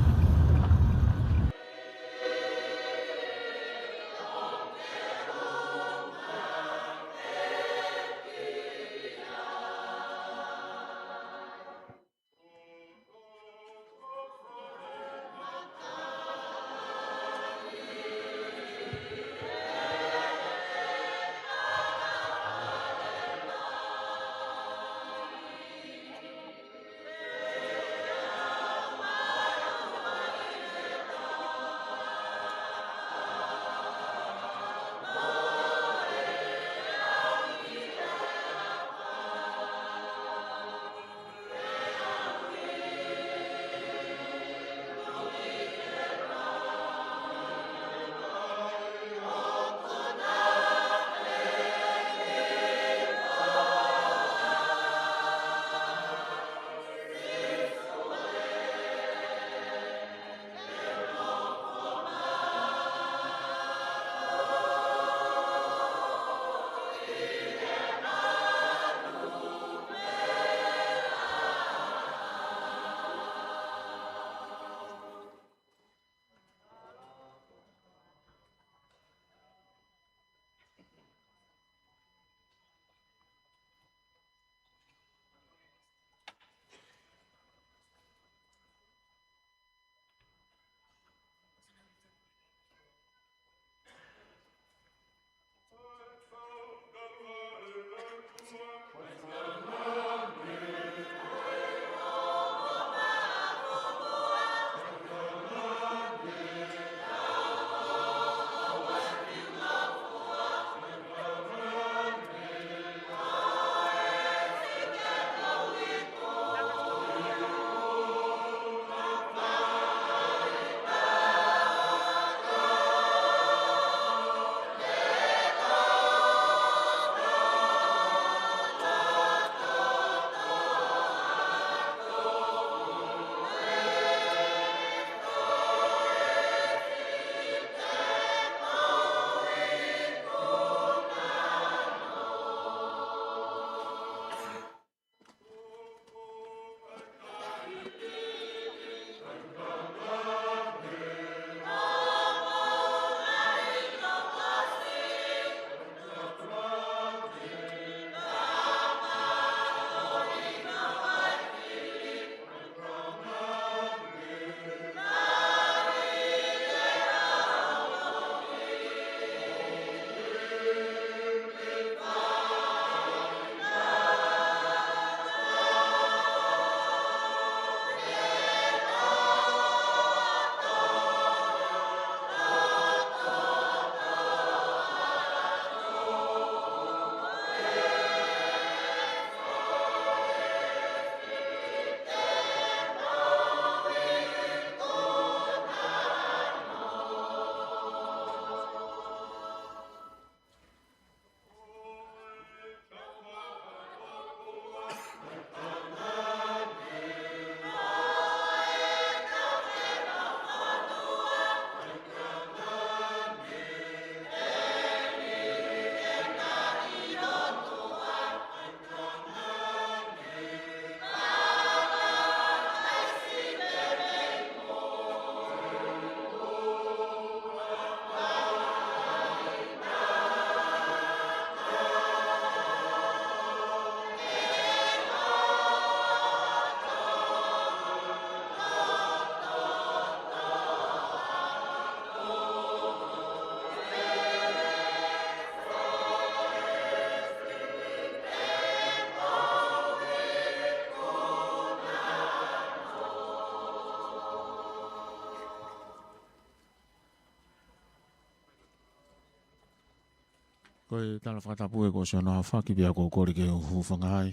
Ko e tala fakatapu ē kuo ʻosi hono aofaki pea ʻoku ou kole ke u hūfanga ai.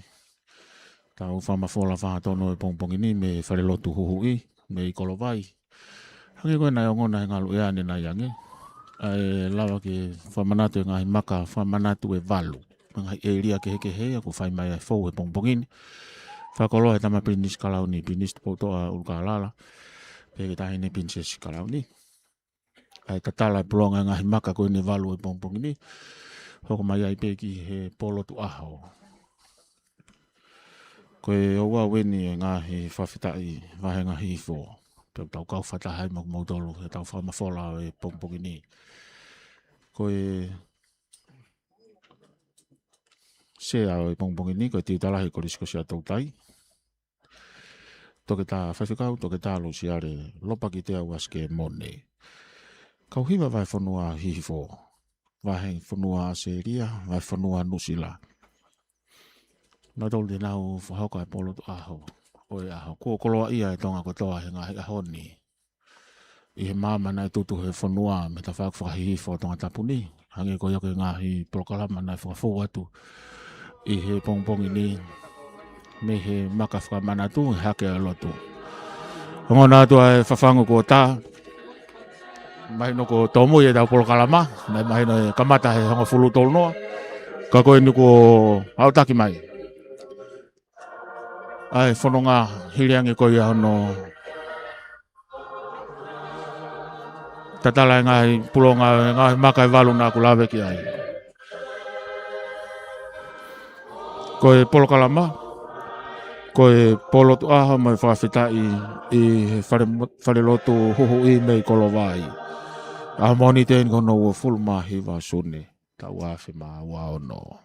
Tau fakamafola fakatonu ʻi he pongipongi ni mei he falelotu Huhuʻi, mei Kolovai. Hangē ko ē naʻe ongona he ngaluʻea ʻanenai ange, ʻa e lava ke fakamanatu e ngaahi maka fakamanatu ʻe valu. Ngaahi ʻēlia kehekehe ia kuo fai mai ai e fou he pongipongi ni. Fakakoloa ʻe he tama Pilinisi Kalauni, Pilinisi Tupoutoʻa ʻUlukālala, pehē ki he taʻahine Pilinisesi Kalauni. ʻA e tatala e pulonga e ngaahi maka ko eni ʻe valu he pongipongi ni. Hoko mai ai pē ki he pōlotu ʻaho. Ko e ouau eni e ngaahi fakafetaʻi vāhenga hihifo. Pea tau kau fakataha ai mo kimoutolu he tau fakamafola ʻo e pongipongi ni. Ko e sea ʻo e pongipongi ni, ko e Tiuta Lahi Kolisi ko Siaʻatoutai, Tautai. Toketā, Faifekau Toketā Losiale Lopakitea Uasikemone. Kau hiva vahefonua hihifo, vahefonua ʻAositelēlia, vahefonua Nuʻusila. Nautolu te nau fakahoko e pōlotu ʻaho ʻo e ʻaho. Kuo koloaʻia e Tonga kotoa he ngaahi ʻaho ni ʻi he maama naʻe tutu he fonua mei he tafaʻaki fakahihifo ʻo Tongatapu ni. Hangē ko ia ko e ngaahi polokalama naʻe fakafou atu ʻi he pongipongi ni mei he maka fakamanatu ʻi he hake ʻa e lotu. Ongona atu ʻa e fafangu kuo tā. Mahino kuo tōmui ʻetau polokalama, naʻe mahino ʻe kamata he hongofulu tolu noa. Ka ko eni kuo aʻutaki mai ʻa e fononga hili ange ko ia hono tatala e ngaahi pulonga, e ngaahi maka ʻe valu naʻa ku lave ki ai. Ko e polokalama, ko e pōlotu ʻaho mo e fakafetaʻi ʻi he fale, falelotu Huhuʻi mei Kolovai. ʻAho Mōnite eni ko hono uofulu mā hiva Sune, taʻu ua afe mā ua ono.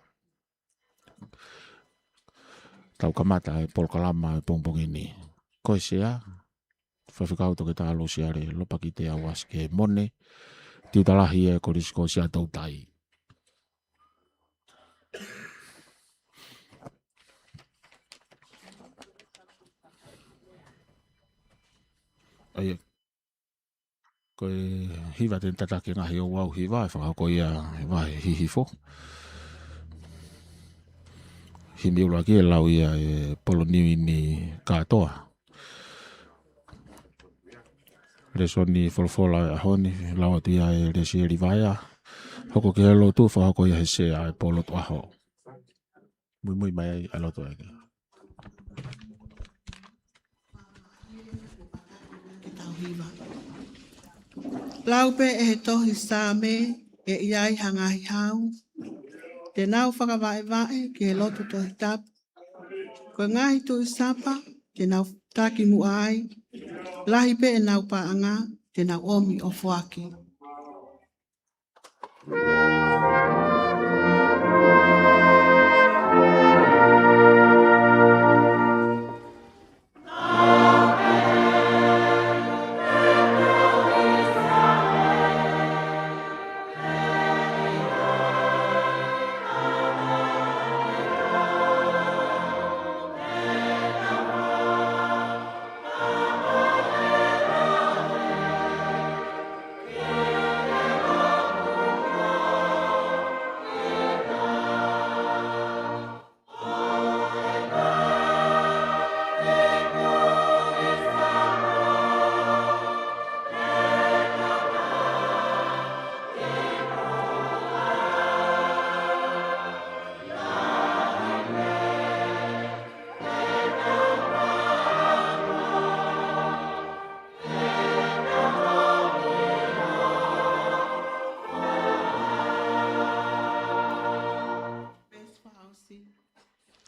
Tau kamata e polokalama e pongipongi ni. Ko e sea, Faifekau Toketā Losiale Lopakitea Uasikemone, Tiuta Lahi ʻa e Kolisi ko Siaʻatoutai. ʻA ia, ko e hiva te ne tataki e ngaahi ouau hiva, ʻe fakahoko ia he vahe hihifo. Himi ʻuluaki ʻe lau ia ʻe Poloniuini Kātoa. Lēsoni folofola e ʻaho ni, lau atu ia ʻe Lesieli Vaea. Hoko ki he lotu, fakahoko ia he sea e pōlotu ʻaho. Muimui mai ai ʻa e lotu ē. Ke tau hiva. Lau pē ʻe he tohi Saame, ʻe ʻi ai ha ngaahi hau, te nau fakavaʻevaʻe ki he lotu Tohi Tapu. Ko e ngaahi tuʻi sapa, te nau taki muʻa ai. Lahi pē ʻenau paʻanga, te nau ʻomi ʻo foaki.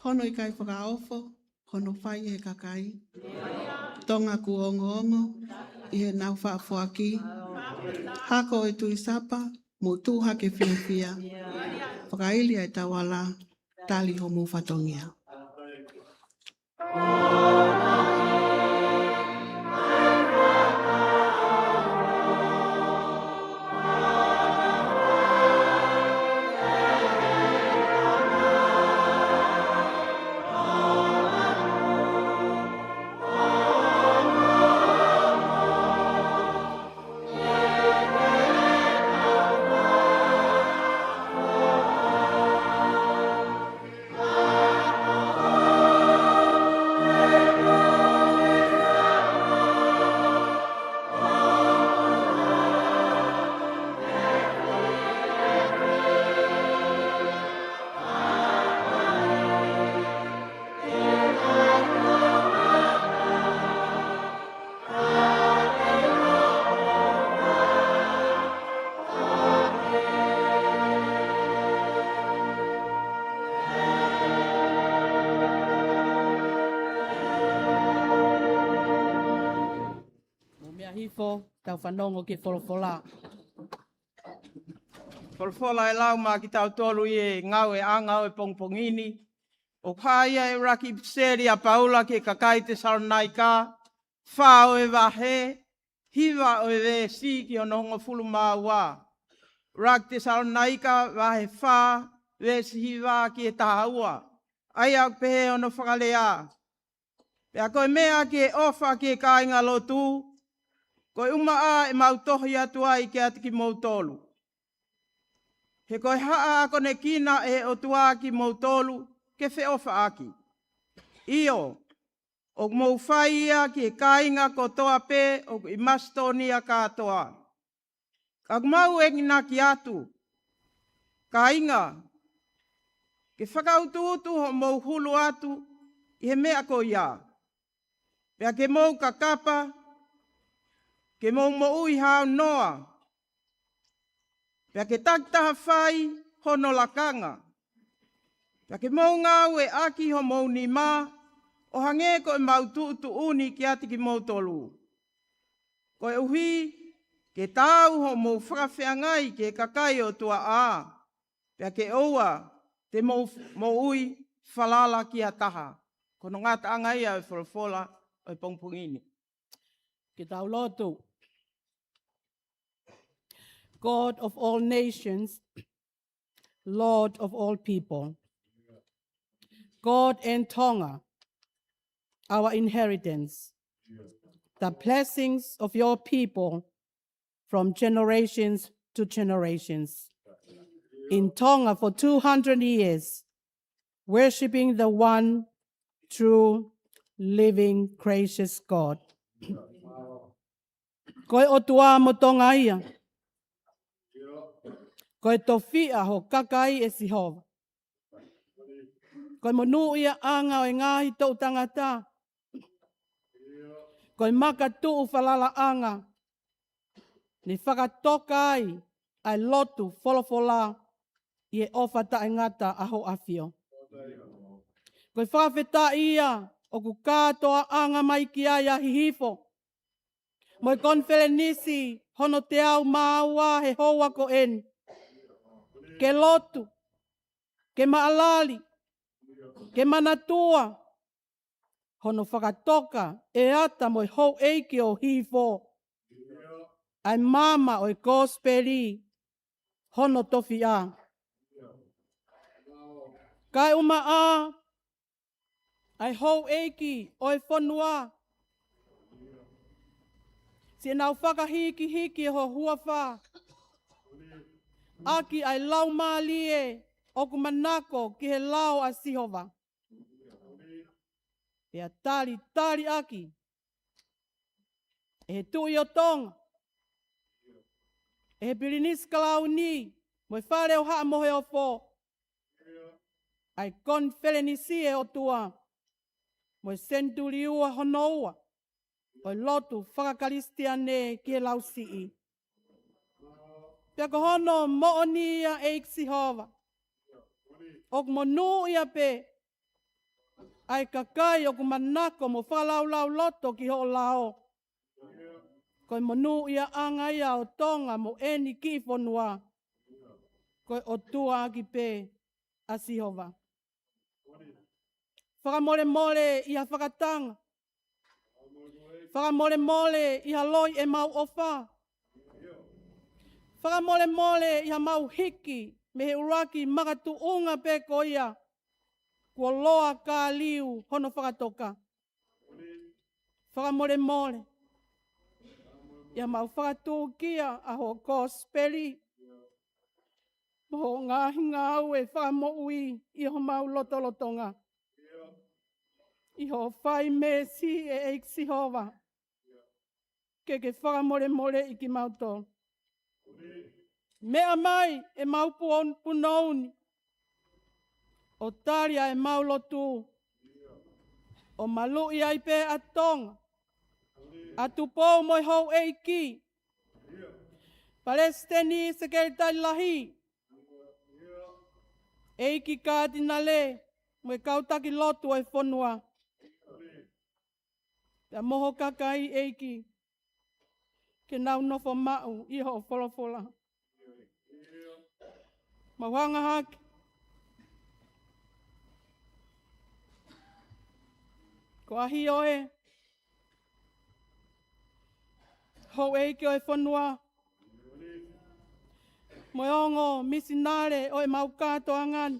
Hono ʻikai fakaofo hono fai ʻe he kakai. Tonga kuo ongoongo ʻi heʻenau faʻa foaki. Hako ʻo e tuʻi sapa, mou tuʻu hake fiefia. Fakaili ʻa e tauala, tali homou fatongia. Hifo, tau fanongo ki he folofola. Folofola ʻe lau maʻa kitautolu ʻi he ngāueʻanga ʻo e pongipongi ni. ʻOku hā ia he ʻuluaki ʻipiseli ʻa Paula ki he kakai Tesalonaika, fā ʻo e vahe, hiva ʻo e veesi ki hono hongofulu mā ua. ʻUluaki Tesalonaika vahe fā, veesi hiva ki he taha ua. ʻA ia ʻoku pehē hono fakalea: Pea ko e meʻa ki he ʻofa ki he kāingalotu, ko e ʻumaʻā ʻemau tohi atu ai kiate kimoutolu. He ko e haʻa akonekina ʻe he ʻOtua kimoutolu ke feʻofaʻaki. ʻIo, ʻoku mou fai ia ki he kāinga kotoa pē ʻoku ʻi Masitōnia kātoa. Ka ʻoku mau enginaki atu, kāinga, ke fakautuutu hoʻomou hulu atu ʻi he meʻa ko ia. Pea ke mou kakapa, ke mou moʻui haunoa. Pea ke takitaha fai hono lakanga. Pea ke mou ngāueʻaki homou nima, ʻo hangē ko ʻemau tuʻutuʻuni kiate kimoutolu. Koeʻuhi ke taau hoʻomou fakafeangai ki he kakai ʻo e ʻOtua, pea ke ʻoua te mou moʻui falala ki ha taha. Ko hono ngataʻanga ia ʻo e folofola ʻo e pongipongi ni. Ke tau lotu. God of all nations, Lord of all people, God and Tonga, our inheritance, the blessings of your people from generations to generations. In Tonga for two hundred years, worshiping the one true, living, gracious God. Ko e ʻOtua mo Tonga ia. Ko e tofiʻa ho kakai, ʻe Sihova. Ko e monūʻiaʻanga ʻo e ngaahi toʻu tangata. Ko e makatuʻu falalaʻanga ne fakatoka ai ʻa e lotu folofola ʻi he ʻofa taʻengata ʻa Hoʻo ʻAfio. Ko e fakafetaʻi ia ʻoku kātoaʻanga mai ki ai ʻa Hihifo mo e konifelenisi hono teau mā ua he houa ko eni. Ke lotu, ke maʻalali, ke manatua hono fakatoka ʻe Ata mo e houʻeiki ʻo Hihifo ʻa e maama ʻo e kosipeli hono tofiʻa. Kae ʻumaʻā ʻa e houʻeiki ʻo e fonua, siʻenau fakahikihiki ho huafa ʻaki ʻa e laumālie ʻoku manako ki he lao ʻa Sihova, pea talitali ʻaki ʻe he Tuʻi ʻo Tonga, ʻe he Pilinisi Kalauni mo e Fale ʻo Haʻa Moheofo, ʻa e konifelenisi, ʻe ʻOtua, mo e senituli ua hono ua ʻo e lotu fakakalisitiane ki he lausiʻi. Pea ko hono moʻoni ia, ʻEiki Sihova, ʻoku monūʻia pē ʻa e kakai ʻoku manako mo fakalaulauloto ki hoʻo lao. Ko e monūʻiaʻanga ia ʻo Tonga mo eni kiʻi fonua. Ko e ʻOtua ʻaki pē ʻa Sihova. Fakamolemole ʻi ha fakatanga. Fakamolemole ʻi ha loi ʻemau ʻofa. Fakamolemole ʻi haʻamau hiki mei he ʻuluaki makatuʻunga pē ko ia kuo loa kāliu hono fakatoka. Fakamolemole ʻi haʻamau fakatūkia ʻa hoʻo kosipeli mo hoʻo ngaahi ngāue fakamoʻui ʻi homau lotolotonga. ʻI hoʻo fai meesi, ʻe ʻEiki Sihova, ke ke fakamolemoleʻi kimautolu. Meʻa mai ʻemau puon-, punou ni, ʻo tali ʻa ʻemau lotu, ʻo maluʻi ai pē ʻa Tonga, ʻa Tupou mo e houʻeiki, Palesiteni, Sekelitali Lahi, ʻEiki Katinale, mo e kau taki lotu ʻo e fonua. Pea mo ho kakai, ʻEiki, ke nau nofo maʻu ʻi hoʻo folofola. Mau hanga hake. Ko ʻAhio ē, houʻeiki ʻo e fonua, mo e ongo misinale ʻo e mau kātoanga ni,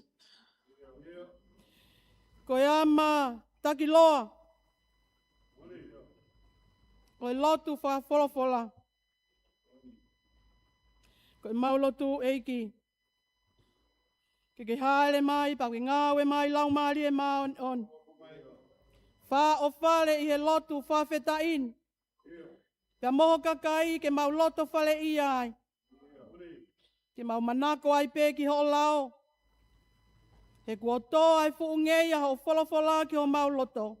ko e ama takiloa ʻo e lotu fakafolofola. Ko e mau lotu ʻEiki, ke ke hāʻele mai, pea ke ngāue mai Laumālie Māʻoniʻoni. Fāʻofale ʻi he lotu fakafetaʻi ni. Pea mo ho kakai ke mau loto fale ia ai. Ke mau manako ai pē ki hoʻo lao. He kuo tō ai fuʻu ngeia hoʻo folofola ki ho mau loto.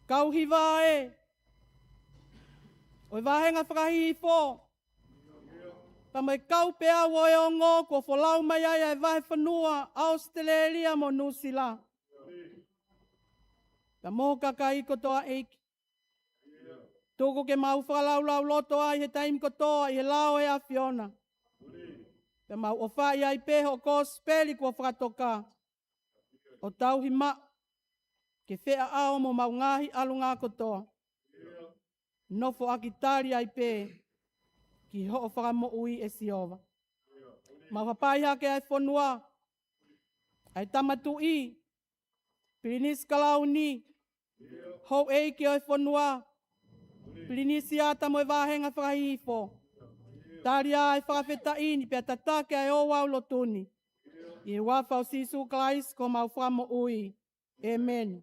Kau hiva ē ʻo e vāhenga fakahihifo, pea mo e kau peau ʻo e ongo kuo folau mai ai ʻa e vahefonua ʻAositelēlia mo Nuʻusila. Pea mo ho kakai kotoa ʻEiki. Tuku ke mau fakalaulauloto ai he taimi kotoa ʻi he lao ʻo e ʻAfiona. Pea mau ʻofaʻi ai pē hoʻo kosipeli kuo fakatoka, ʻo tauhi maʻu ke feʻaʻao mo mau ngaahi ʻalunga kotoa. Nofoʻaki tali ai pē ki hoʻo fakamoʻui ʻe Sihova. Mau hapai hake ʻa e fonua, ʻa e Tama Tuʻi, Pilinisi Kalauni, houʻeiki ʻo e fonua, Pilinisi ʻAta mo e vāhenga fakahihifo. Tali ā ʻa e fakafetaʻi ni pea tataki ʻa e ouau lotu ni. ʻI he huafa ʻo Sīsū Kalaisi ko homau Fakamoʻui. ʻĒmeni.